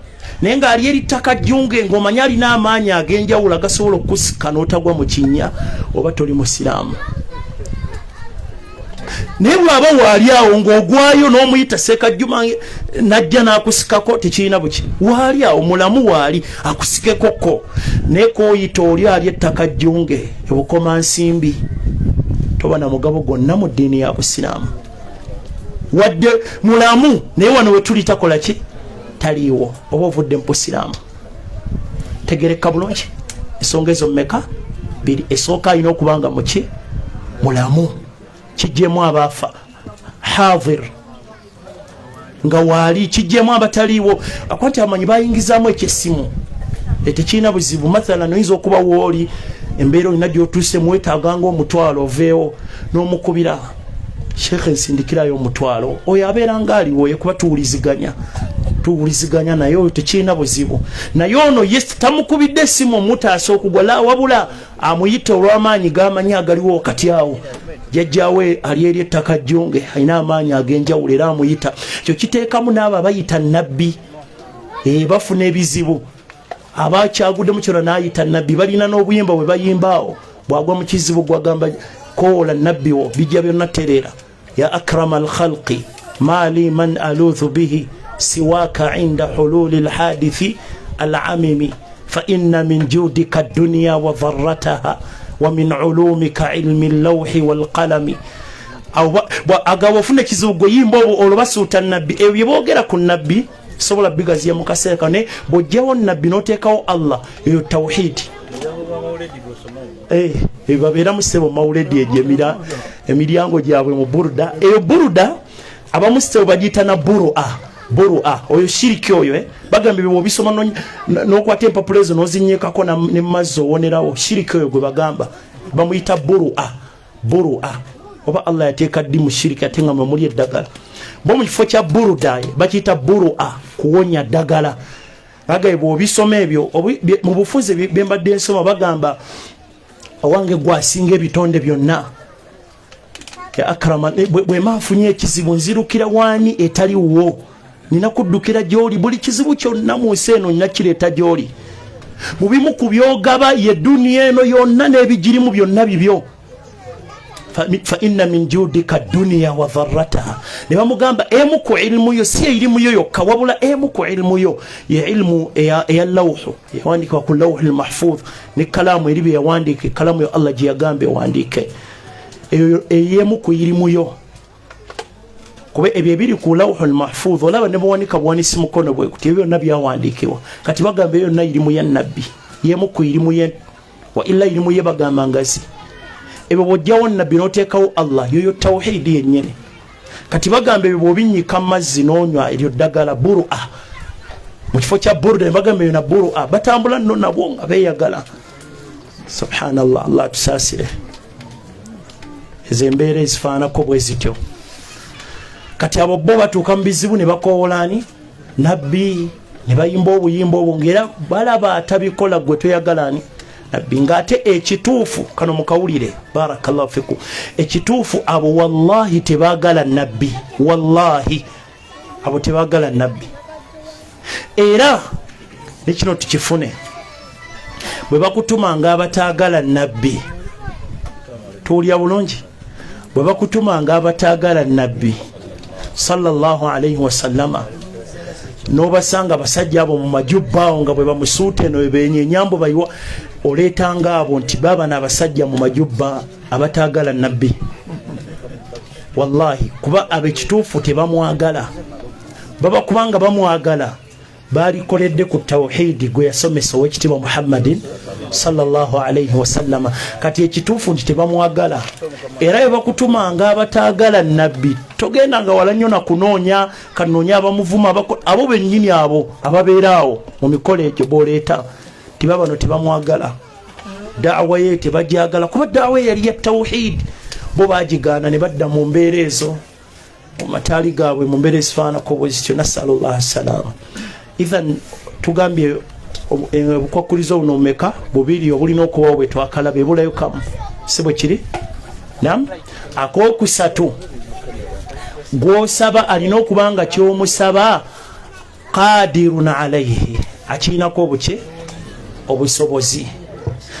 naye ng'ali eri ttaka jjunge ng'omanyi alina amaanyi ag'enjawulo agasobola okukusika n'otagwa mu kinnya, oba toli musiraamu. Naye bw'aba waali awo ng'ogwayo n'omuyita Seekajjuma najja n'akusikako, tekirina buki. Waali awo mulamu, waali akusikekoko. Naye kooyita oli ali ettaka jjunge ebukoma nsimbi, toba na mugabo gwonna mu ddiini ya busiraamu. Wadde mulamu, naye wano wetuli takola ki? Taliiwo, oba ovudde mu busiraamu. Tegereka bulungi ensonga ezo mmeka? Biri. Esooka, alina okuba nga muki mulamu, kijjemu abaafa. Hadir, nga waali, kijjemu abataliiwo. Akwati amanyi bayingizaamu ekyessimu, tekirina buzibu. Mathalan, oyinza okuba wooli embeera olina gyotuuse muwetaaganga omutwalo, oveewo n'omukubira, "Sheekhe, nsindikirayo omutwalo." Oyo abeera nga aliwo yekuba tuwuliziganya, tuwuliziganya naye, oyo tekirina buzibu. Naye ono ye tamukubidde essimu omutaasa okugwa la, wabula amuyita olw'amaanyi gamanyi agaliwo wakati awo. Jjajjawe ali eri ettaka jjunge alina amaanyi ag'enjawulo era amuyita. Ekyo kiteekamu n'abo abayita nabbi, bafuna ebizibu. Abakyaguddemu kyona n'ayita nabbi, balina n'obuyimba bwe bayimbaawo. Bwagwa mu kizibu gwagamba, "Koola nabbi wo, bijja byonna tereera." Ya akrama alkhalqi mali man aludhu bihi siwaka inda hululi lhadithi alamimi fa inna min judika dunya wa dharrataha wa min ulumika ilmi llauhi walqalami. Agaba ofuna ekizibu gwe yimba obwo, olwo basuuta nabbi. Ebyo bye boogera ku nabbi Sobola bigaziya mu kaseera kano, naye bw'ojjawo nabbi n'oteekawo Allah, eyo tawhidi. Babeeramu ssebo mawuledi egyo emiryango gyabwe mu buruda. Eyo buruda abamu ssebo bagiyita na burua, burua oyo shiriki oyo. Bagamba ebyo bw'obisoma n'okwata empapula ezo n'ozinyiikako ne mazzi owonerawo. Shiriki oyo gwe bagamba bamuyita burua, burua. Oba Allah yateeka ddi mu shiriki ate nga mwe muli eddagala? Bo mu kifo kya buruda bakiyita burua, kuwonya ddagala. Bagaye bw'obisoma ebyo mu bufuzi bye mbadde nsoma, bagamba owange gwasinga ebitonde byonna ya akrama, bwe nfunye ekizibu nzirukira waani etali wo? Nina kuddukira gy'oli. Buli kizibu kyonna mu nsi eno nina kireeta gy'oli. Mu bimu ku byogaba ye duniya eno yonna n'ebigirimu byonna bibyo. Fa inna min judika duniya wa dharrataha. Ne bamugamba emu ku ilmu yo, si irimu yo yokka, wabula emu ku ilmu yo ye ilmu eya lawuhu yawandiikibwa ku lawuhu lmahfudh ne kalaamu eri bye yawandiika, ekkalaamu yo Allah gye yagamba ewandiike, eyo eyemu ku irimu yo. Kuba ebyo ebiri ku lawuhu lmahfudh olaba ne buwanika buwanisi mukono bwe kuti, ebyo byonna byawandiikibwa. Kati bagamba eyo yonna irimu ya nabbi, yemu ku irimu ye wa illa irimu ye bagamba ngazi. Ebyo bw'ojjawo nabbi n'oteekawo Allah, yoyo tawhidi yennyini. Kati bagamba ebyo bw'obinyika mu mazzi n'onywa, eryo ddagala burua mu kifo kya buruda. Ne bagamba eyo na burua batambula nno nabwo nga beeyagala. Subhanallah, Allah atusaasire ezo embeera ezifaanako bwe zityo. Kati abo bo batuuka mu bizibu ne bakoowolaani nabbi ne bayimba obuyimba obwo, ngaera balaba atabikola gwe toyagala ani nabbi. Ng'ate ekituufu kano mukawulire, barakallahu fikum, ekituufu abo wallahi tebaagala nabbi, wallahi abo tebaagala nabbi. Era nekino tukifune, bwe bakutumanga abataagala nabbi, tuwulya bulungi, bwe bakutumanga abataagala nabbi sallallahu alaihi wasallama n'obasanga abasajja abo mu majubba awo nga bwe bamusuuta eno bebenye enyambo bayiwa, oleetanga abo nti baba n'abasajja mu majubba abataagala nabbi. Wallahi kuba abekituufu tebamwagala, baba kubanga bamwagala balikoledde ku tawhidi gwe yasomesa owekitiibwa Muhammadin sallallahu alaihi wasallama. Kati ekituufu nti tebamwagala, era bwe bakutumanga abataagala nabbi togendanga wala nnyo nakunoonya kanoonya abamuvuma, abo bennyini abo ababeera awo mu mikolo egyo boleeta tiba bano tebamwagala, daawa ye tebajagala, kuba daawa ye yali ya tawhid, bo bagigaana ne badda mu mbeera ezo mu mataali gaabwe mu mbeera ezifaanako bwe zityo. Nasalullah salama. Ithan tugambye obukwakulizo buno mumeka? Bubiri obulina okubawo bwe twakalaba, ebulayo kamu, si bwe kiri? Nam akokusatu, gwosaba alina okuba nga kyomusaba qadirun alaihi, akirinako obuki obusobozi.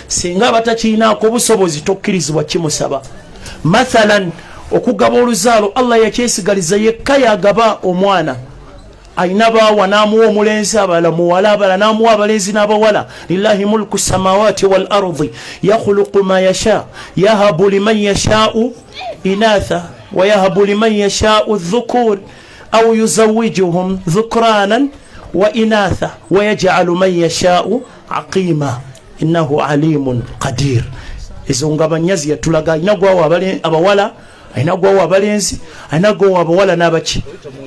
Singa abatakirinako obusobozi tokkirizibwa kimusaba. Mathalan okugaba oluzaalo, Allah yakyesigaliza yekka yagaba omwana. Alina baawa n'amuwa omulenzi, abalala muwala, abalala n'amuwa abalenzi n'abawala. Lillahi mulku samawati wal ardi yakhluqu ma yasha yahabu liman yashau inatha wa yahabu liman yashau dhukur au yuzawijuhum dhukranan wa inatha wa yajalu man yashau aqima innahu alimun qadir. Ezo nga banyazi yatulaga alina gwawa abawala, alina gwawa abalenzi, alina gwawa abawala n'abaki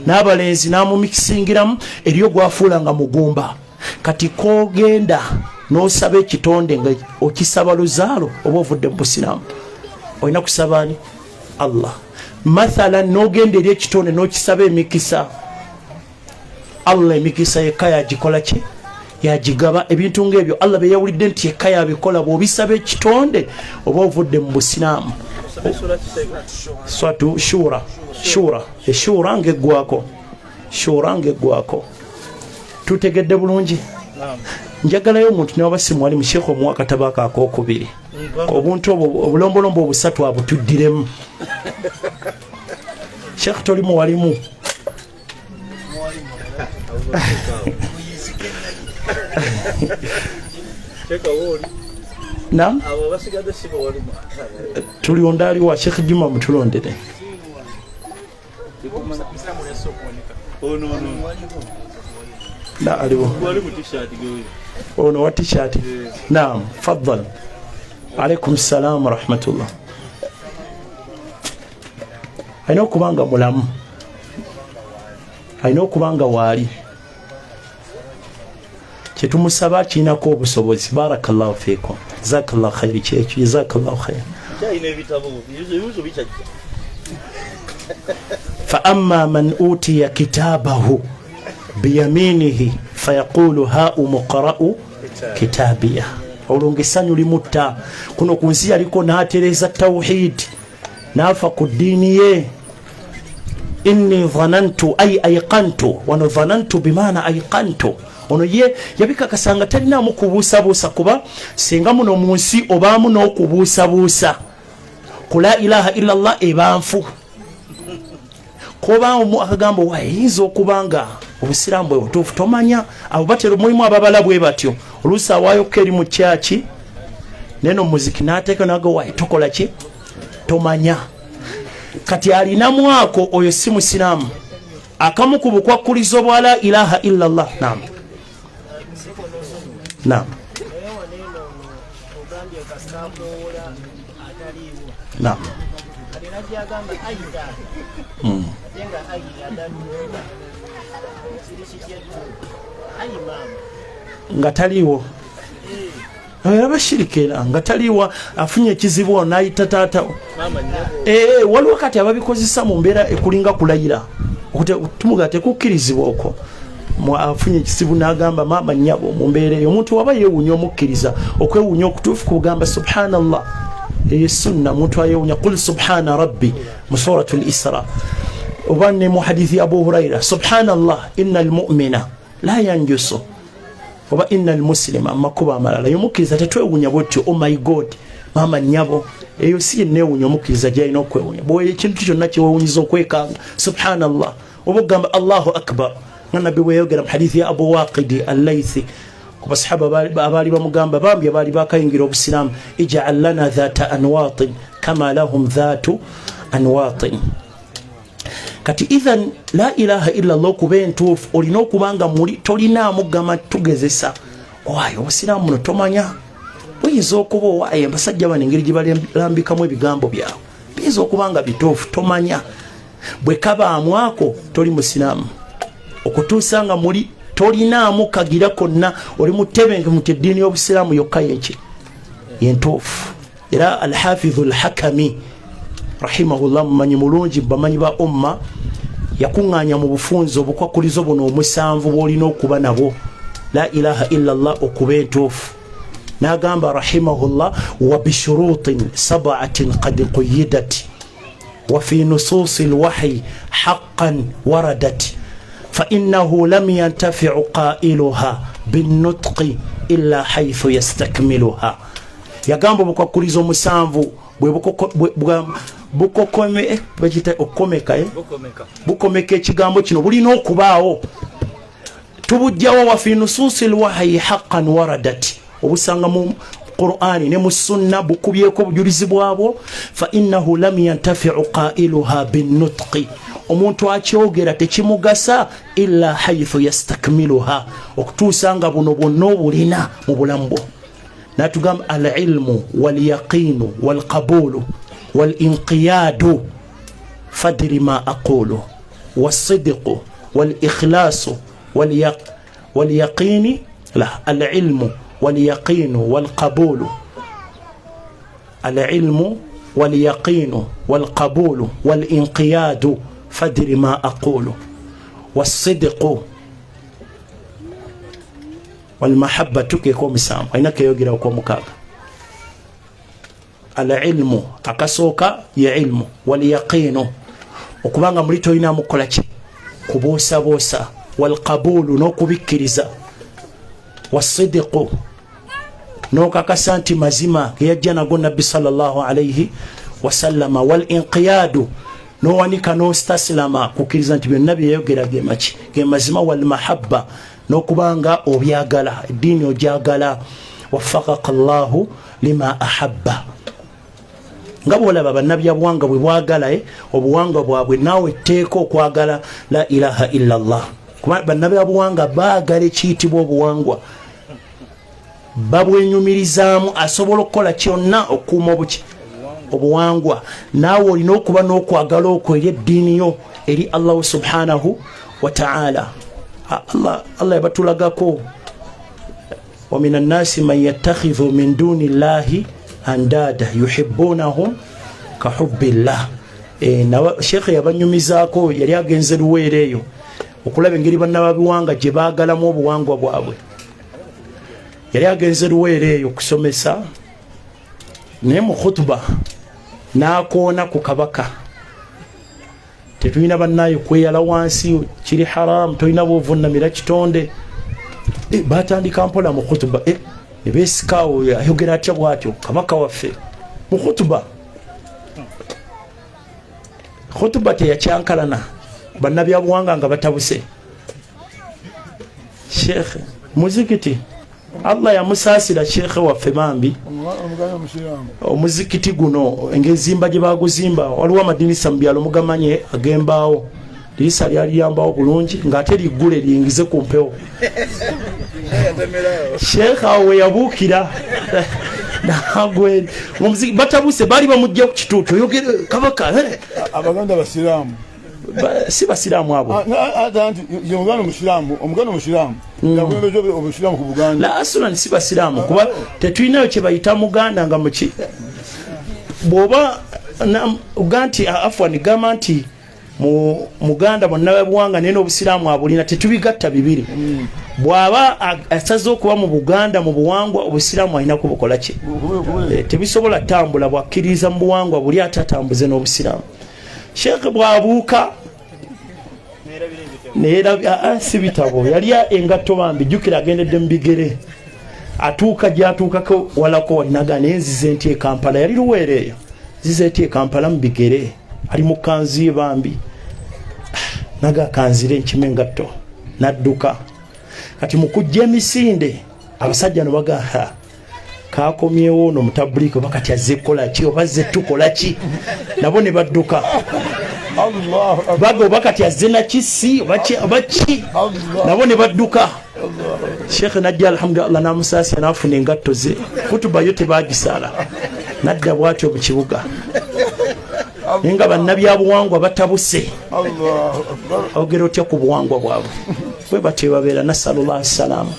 n'abalenzi n'amumikisingiramu eriyo gwafuula nga mugumba. Kati kogenda n'osaba ekitonde nga okisaba luzaalo oba ovudde mu busiraamu. Olina kusaba ani? Allah. Mathalan n'ogenda eri ekitonde n'okisaba emikisa, Allah emikisa yekka yagikola ki? Yagigaba. Ebintu ngaebyo Allah beyawulidde nti yekka yabikola, bw'obisaba ekitonde oba ovudde mu busiraamu. Swatu shura, shura, eshura ngaeggwako, shura ngaeggwako. Tutegedde bulungi? Njagalayo omuntu newaba si mwalimu sheekh omuwa akatabo ako akokubiri, obuntu obwo obulombolombo obusatu abutuddiremu. Sheekh toli muwalimu? Nam tulionda aliwa Sheekh Juma mutulondere. Na aliwo ono wa t-shirt. Naam, faddal. Alaikum salam warahmatullah. Alina okuba nga mulamu, alina okuba nga waali, kyetumusaba kirinako obusobozi. Barakallahu fikum, jazakallahu khairi. Kyekyo, jazakallahu khairi. Fa amma man utiya kitabahu biyaminihi fayaqulu haumu qara'u kitabiya. Olwo nga essanyu limutta. Kuno ku nsi yaliko n'atereeza tawhid, n'afa ku ddiini ye. Inni dhanantu ay aiqantu, wano dhanantu bimaana aiqantu. Ono ye yabikakasa nga talinaamu kubuusabuusa, kuba singa muno mu nsi obaamu n'okubuusabuusa ku la ilaha illallah ebanfu, kobaamu akagambo wayinza okuba nga obusiraamu bwe butuufu, tomanya. Abo batera mulimu ababala bwe batyo, oluusi awaayokko eri mu kyaki neno muziki n'ateeka nago wayi tokola ki, tomanya. Kati alinamu ako, oyo si musiraamu. Akamu ku bukwakkulizo bwa la ilaha illallah. Naam, naam, naam. Nga taliiwo era bashirika, era nga taliiwo afunye ekizibu ono n'ayita taatawo. Waliwo kati ababikozesa mu mbeera ekulinga kulayira, tumuga tekukkirizibwa okwo. Afunye ekizibu n'agamba maama nnyabo. Mu mbeera eyo omuntu waba yeewuunya, omukkiriza okwewuunya okutuufu kugamba subhanallah, eyo sunna. Omuntu ayewuunya, qul subhana rabbi mu suratu l-Isra, oba ne mu hadithi ya Abu Huraira, subhanallah inna almumina la yanjusu, oba inna almuslima, mumakubo amalala. Yomukkiriza tetwewuunya bwetyo, oh my God, maama nnyabo. Eyo si yenneewuunya omukkiriza gyalina okwewuunya. Bwe ekintu kyonna kyewewunyiza okwekanga subhanallah, oba okugamba Allahu akbar, nga nabbi bweyayogera mu hadithi ya Abu Waqidi Allaithi ku basahaba abaali bamugamba, bambi abaali bakayingira obusiraamu, ijal lana dhata anwatin kama lahum dhatu anwatin. Kati ithan la ilaha illallah okuba entuufu, olina okuba nga muli tolinaamu gamba tugezesa owaayo obusiraamu muno, tomanya buyinza okuba owaayo abasajja bano engeri gye balambikamu ebigambo byabwe biyinza okuba nga bituufu, tomanya. Bwe kabaamu ako toli musiraamu, okutuusa nga muli tolinaamu kagira konna, oli mutebenkevu nti eddiini y'obusiraamu yokka yeki yentuufu. Era Alhafidhu Alhakami rahimahullah, mumanyi mulungi bamanyi ba umma, yakuŋŋaanya mu bufunzi obukwakulizo buno omusanvu bw'olina okuba nabwo la ilaha illallah okuba entuufu. N'agamba rahimahullah, wa bishurutin sabatin qad quyidat wa fi nususi lwahyi haqqan waradat fainahu lam yantafiu qailuha binnutqi illa haithu yastakmiluha. Yagamba obukwakulizo omusanvu bwe bakiyita okukomeka, bukomeka ekigambo kino, bulina okubaawo. Tubujjawo wa fi nususi lwahyi haqqan waradat, obusanga mu Qur'ani ne mu sunna, bukubyeko obujulizi bwabwo. Fa innahu lam yantafiu qailuha binnutqi, omuntu akyogera tekimugasa, illa haithu yastakmiluha, okutuusa nga buno bwonna obulina mu bulamu bwo. Natugamba alilmu walyaqinu walqabulu walinqiyadu fadri ma aqulu wasidqu walikhlasu walyaqini la alilmu walyaqinu walqabulu, alilmu walyaqinu walqabulu walinqiyadu fadri ma aqulu wasidqu walmahabbatu, keko omusanvu alina keyogera okwomukaaga. Alilmu akasooka ye ilmu, walyaqinu okubanga muli tolinamu kukola ki, kubuusabuusa, walqabulu n'okubikkiriza, wasidiqu n'okakasa nti mazima geyajja nago nabbi sallallahu alaihi wasallama, walinqiyadu n'owanika n'ostasilama kukkiriza nti byonna byeyogera gemaki, ge mazima, walmahabba n'okubanga obyagala, eddiini ogyagala. Wafakaka llahu lima ahabba, nga bwolaba bannabyabuwanga bwe bwagala obuwangwa bwabwe, naawe etteeka okwagala la ilaha illa llah. Kuba bannabyabuwanga baagala ekiyitibwa obuwangwa, babwenyumirizaamu, asobola okukola kyonna okukuuma obuki obuwangwa. Naawe olina okuba n'okwagala okwo eri eddiini yo, eri Allahu subhanahu wataala. Allah yabatulagako, wa min annasi man yattakhidhu min duni llahi andada yuhibbunahum kahubbillah. Shekhe yabanyumizaako, yali agenze Luweero eyo okulaba engeri bannababiwanga gye baagalamu obuwangwa bwabwe. Yali agenze Luweero eyo okusomesa, naye mu khutuba n'akoona ku kabaka. Tetulina bannaye kweyala wansi, kiri haramu, tolina bwovunamira kitonde. Batandika mpola mu khutuba, ne beesikaawo, ayogera atya bwatyo kabaka waffe mu khutuba? Khutuba teyakyankalana, bannabyabuwanga nga batabuse. Shekhe muzikiti, Allah yamusaasira shekhe waffe bambi. Omuzikiti guno engezimba gye baguzimba, waliwo amadinisa mu byalo mugamanye ag'embaawo, dirisa lyali lyambawo bulungi ng'ate liggule liyingize ku mpewo. Shekhe awo we yabuukira nagweri omuziki, batabuse, baali bamugja ku kituuti, oyogere kabaka. Abaganda basiraamu? Si basiraamu abo. Ye muganda omusiraamu, omuganda omusiraamu yakulembeza obusiraamu ku Buganda. La, asulan si basiraamu, kuba tetulinayo kye bayita muganda nga muki. Bw'oba oga nti afwan, gamba nti muganda bonna buwanga, naye n'obusiraamu abulina, tetubigatta bibiri. Bw'aba asaze okuba mu Buganda mu buwangwa, obusiraamu alina kubukola ki? Tebisobola tambula. Bwakkiririza mu buwangwa buli, ate atambuze n'obusiraamu. Sheekhe bw'abuuka si bitabo, yali engatto bambi, jjukira agendedde mu bigere. Atuuka gyatuukako walako walinaga, naye nzize nti e Kampala, yali Luweero eyo, nzize nti e Kampala mu bigere, ali mu kanzu ye bambi, naga kanzire nkima engatto, nadduka. Kati mu kujja emisinde abasajja no baga, kakomyewo ono mutabuliiki, oba kati azze kukola ki, oba azze tukola ki? Nabo ne badduka, baga oba kati azze nakisi oba ki, nabo ne badduka. Shekhe najja, alhamdulillah, namusaasya nafuna engatto ze. Kutuba yo tebagisaala, nadda bwatyo mu kibuga, naye nga bannabyabuwangwa batabuse. Ogera otya ku buwangwa bwabwe? Bwe batyo babeera, nasalullah salama.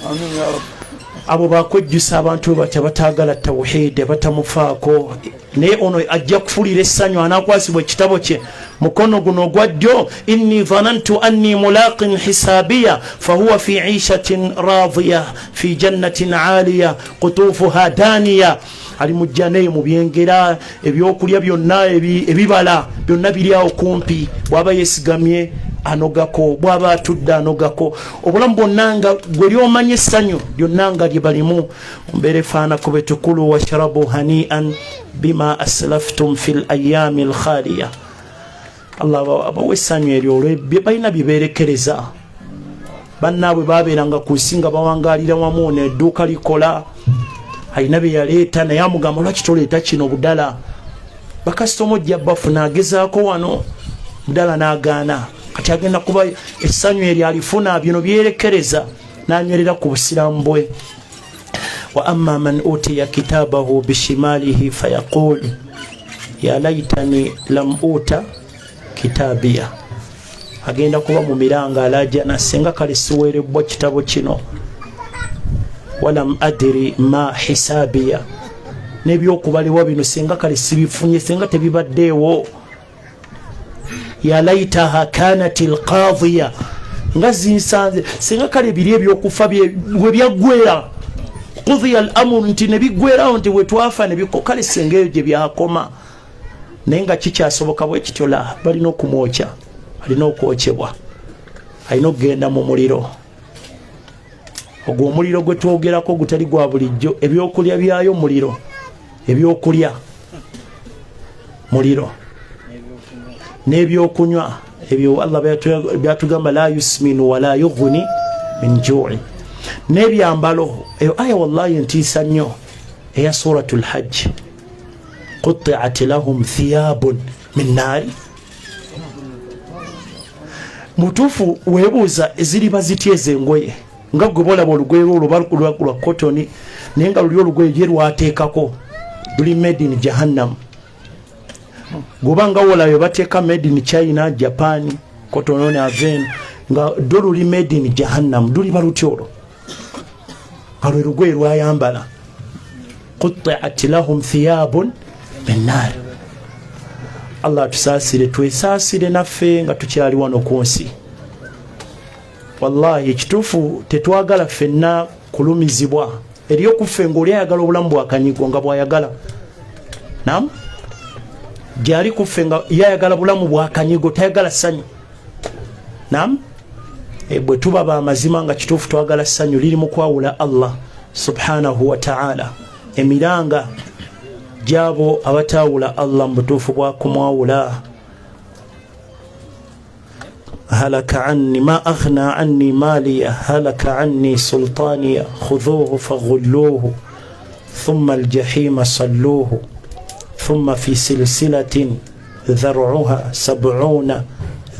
Abo bakwejjusa abantu bwe batya bataagala tawhidi, batamufaako. Naye ono ajja kufuulira essanyu, anakwasibwa ekitabo kye mukono guno ogwa ddyo. Inni dhanantu anni mulaqin hisabiya fahuwa fi ishatin radiya fi jannatin aliya qutufuha daniya. Ali mu jjana eyo mu byengera, ebyokulya byonna, ebibala byonna biri awo kumpi. Bw'aba yesigamye anogako, bw'aba atudde anogako. Obulamu bwonna nga gwe lyomanya essanyu lyonna nga lye balimu mumbeera efaanako betukulu. Washrabu hanian bima aslaftum fi layami alkhaliya. Allah abawa essanyu eryo olwo balina bye beerekereza. Bannaabwe babeeranga ku nsi nga bawangalira wamu, nedduuka likola, alina bye yaleeta, naye amugamba, lwaki toleeta kino budala? Bakasitoma ojja bafuna. Agezaako wano budala n'agaana. Kati agenda kuba essanyu eryo alifuna bino byerekereza, n'anywerera ku busiraamu bwe. Wa amma man utiya kitabahu bishimalihi fayaqul ya laitani lam uta kitabiya. Agenda kuba mu miranga alajana, singa kale siweerebbwa kitabo kino. Walam adiri ma hisabiya, n'ebyokubalibwa bino singa kale sibifunye, singa tebibaddeewo. Ya laitaha kanat lqadiya, nga zinsanze singa kale biri ebyokufa bwe byaggwera, qudiya al amuru, nti nebiggwerawo, nti bwetwafa nebiko, kale singa eyo gye byakoma. Naye nga kikyasoboka bwe kityo? La, balina okumwokya, alina okwokyebwa, alina okugenda mu muliro. Ogwo omuliro gwe twogerako gutali gwa bulijjo, ebyokulya byayo muliro, ebyokulya muliro n'ebyokunywa ebyo Allah byatugamba, la yusminu wala yughni min jui. N'ebyambalo, eyo aya wallahi ntiisa nnyo eya Suratu Lhajj, qutiat lahum thiyabun min naari. Mutuufu weebuuza ziriba zitya ezo engoye, nga gwe bolaba olugoye lwo luba lwa kotoni, naye nga luli olugoye gye lwateekako luli made in Jahannam. Goba nga wolayo bateeka made in China, Japan, kotononi aven, nga ddo luli made in Jahannam, luliba lutya olwo nga lwe lugoye lwayambala? Qutiat lahum thiyabun min nar. Allah atusaasire, twesaasire naffe nga tukyali wano ku nsi. Wallahi ekituufu tetwagala ffenna kulumizibwa. Eriyo kuffe ngaoli ayagala obulamu bwakanyigo nga bwayagala, nam gyali kuffe nga yayagala bulamu bwakanyigo, tayagala ssanyu. Nam bwe tuba bamazima nga kituufu twagala ssanyu, liri mu kwawula Allah subhanahu wataala. Emiranga gyabo abatawula Allah mu butuufu bwakumwawula, halaka anni ma aghna anni maliya halaka anni sultaniya khudhuhu faghulluhu thumma aljahima salluhu thumma fi silsilatin dhar'uha 70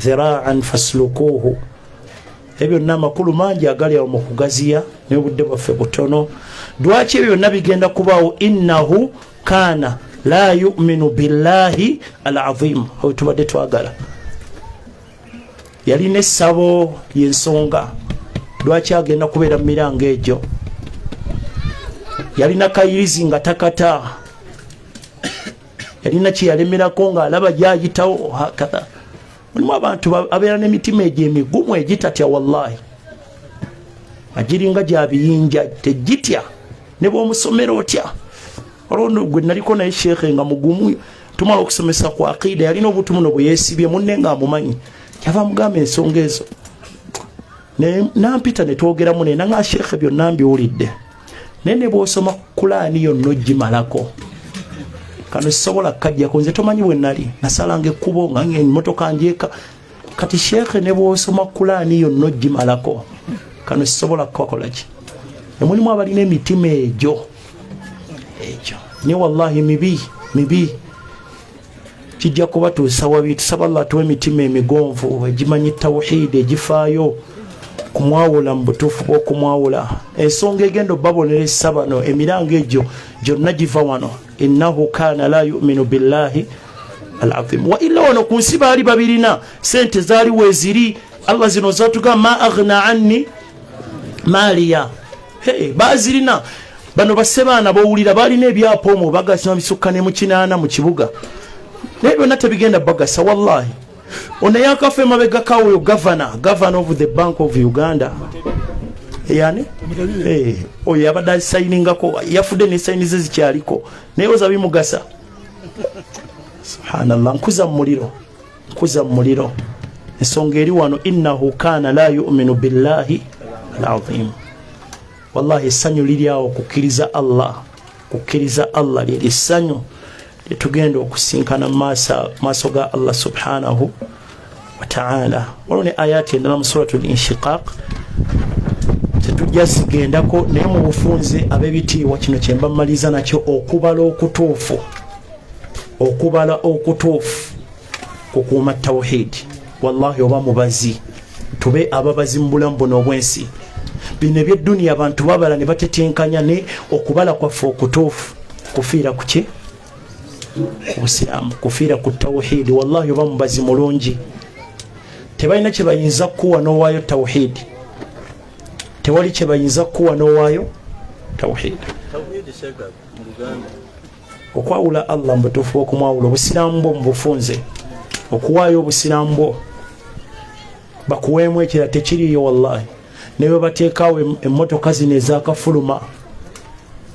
dhira'an faslukuhu. Ebyo byonna amakulu mangi agali awo mu kugaziya, naye obudde bwaffe butono. Lwaki ebyo byonna bigenda kubaawo? Innahu kana la yuminu billahi alazim. Awo tubadde twagala yalina essabo, yensonga lwaki agenda kubeera mu mirango egyo. Yalina kayirizi nga takata, yalina kyeyalemerako ng'alaba gyayitawo hakatha. Mulimu abantu abeera n'emitima egyo emigumu egitatya, wallahi agiringa gya biyinja, tegitya ne bw'omusomera otya. Olwo gwe naliko naye sheekhe nga mugumu, tumala okusomesa ku aqida, yalina obutu muno bwe yeesibye munne ng'amumanyi, kyava mugamba ensonga ezo. Nampita ne twogeramu naye, nanga sheekhe byonna mbiwulidde, naye ne bw'osoma Kulaani yonna ogimalako, kano sisobola kukajjako. Nze tomanyi bwe nali nasalanga ekkubo nga emmotoka njeeka. Kati sheekhe, ne bw'osoma Kulaani yonna ogimalako, kano sisobola kukakola ki. Emulimu abalina emitima egyo egyo, naye wallahi mibi mibi, kijja kubatuusa wabi. Tusaba Allah tuwe emitima emigonvu egimanyi tawhidi, egifaayo kumwawula mu butuufu bw'okumwawula. Ensonga egenda obaboneresa bano, emiranga egyo gyonna giva wano, innahu kana la yuminu billahi alazim. Wa illa wano ku nsi baali babirina, sente zaali weeziri. Allah zino zatugamba ma aghna anni maliya. Hey, bazirina bano basebaana bowulira balina ebyapa omwo bagasa bisukka ne mu 80 mu kibuga, naye byonna tebigenda bagasa wallahi. Ono yakafa emabega kawoyo governor of the Bank of Uganda, yani oyo yabadde asayiningako, yafudde ne sayini ze zikyaliko, naye oza bimugasa. Subhanallah, nkuza mu muliro, nkuza mu muliro. Ensonga eri wano, innahu kana la yuminu billahi alazim. Wallahi essanyu liri awo, kukkiriza Allah, kukkiriza Allah lyeri essanyu lyetugenda okusinkana mu maaso ga Allah subhanahu wataala. Waliwo ne ayati endala mu Suratu Linshiqaq, tetujja zigendako, naye mu bufunze ab'ebitiibwa kino kyemba mmaliza nakyo: okubala okutuufu, okubala okutuufu kukuuma tawhidi. Wallahi oba mubazi, tube ababazi mu bulamu buno obwensi. Bino ebyedduniya abantu babala ne batetenkanya, ne okubala kwaffe okutuufu kufiira kuki? Ku busiraamu, kufiira ku tawhidi. Wallahi oba mubazi mulungi, tebalina kye bayinza kukuwa n'owaayo tawhidi. Tewali kye bayinza kukuwa n'owaayo tawhidi. Okwawula Allah mu butuufu bw'okumwawula, obusiraamu bwo mu bufunze, okuwaayo obusiraamu bwo bakuweemu ekira tekiriiyo. Wallahi ne bwe bateekawo emmotoka zino ezakafuluma,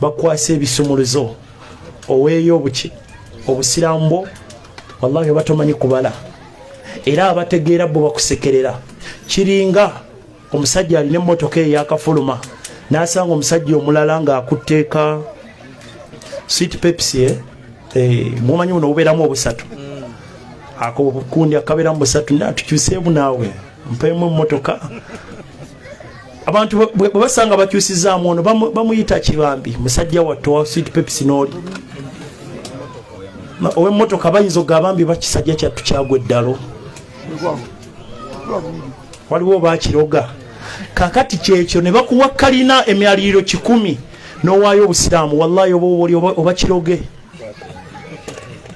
bakwasa ebisumuluzo, oweeyo obuki? Obusiraamu bwo. Wallahi oba tomanyi kubala, era abategeera bo bakusekerera. Kiringa omusajja alina emmotoka eyakafuluma n'asanga omusajja omulala ng'akutteeka sweet Pepsi, eh? Mumanyi buno bubeeramu obusatu, ako kundi akabeeramu busatu, natukyuseemu naawe mpeemu emmotoka. Abantu bwe basanga bakyusizaamu ono, bamuyita kibambi musajja wattu wa sweet Pepsi n'oli ow'emmotoka, bayinza okugamba bambi bakisajja kyattu kyagwa eddalo. Waliwo bakiroga. Kakati kyekyo ne bakuwa kalina emyaliriro 100 n'owaayo obusiraamu, wallahi oba oli oba kiroge.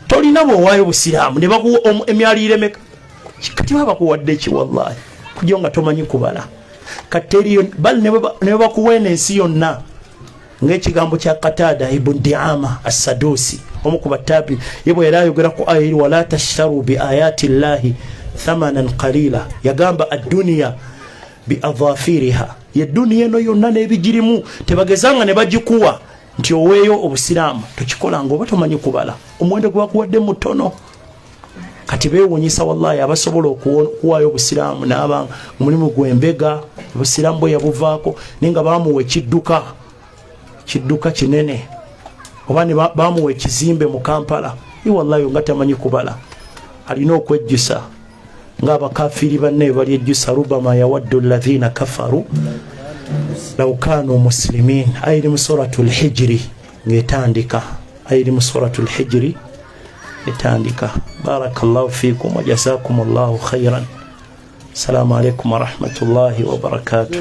Tolina bw'owaayo obusiraamu ne bakuwa emyaliriro emeka? Kati baba bakuwadde ki wallahi? Kujja nga tomanyi kubala. Kati eriyo bali ne bakuwa eno ensi yonna ng'ekigambo kya Qatada ibn Diama as-Sadusi omu ku batabi ye bwe yali ayogera ku aya eri wala tashtaru bi ayati llahi thamanan qalila, yagamba ad-dunya bi adhafiriha, ye duniya eno yonna n'ebigirimu tebagezanga ne bagikuwa nti oweeyo obusiraamu, tokikolanga oba tomanyi kubala, omuwendo gwe bakuwadde mutono. Kati beewuunyisa wallahi abasobola okuwaayo obusiraamu n'aba omulimu gw'embega obusiraamu bwe yabuvaako naye nga bamuwa ekidduka, kidduka kinene, oba ne bamuwa ekizimbe mu Kampala, ye wallahi nga tamanyi kubala, alina okwejjusa ng'abakafiiri banne balyejjusa rubama yawaddu alladhina kafaru law kanu muslimin. Aya eri mu suratul Hijri ng'etandika, aya eri mu suratul Hijri etandika. Barakallahu fikum wa jazakumullahu khairan. Assalamu alaikum wa rahmatullahi wa barakatuh.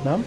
Naam.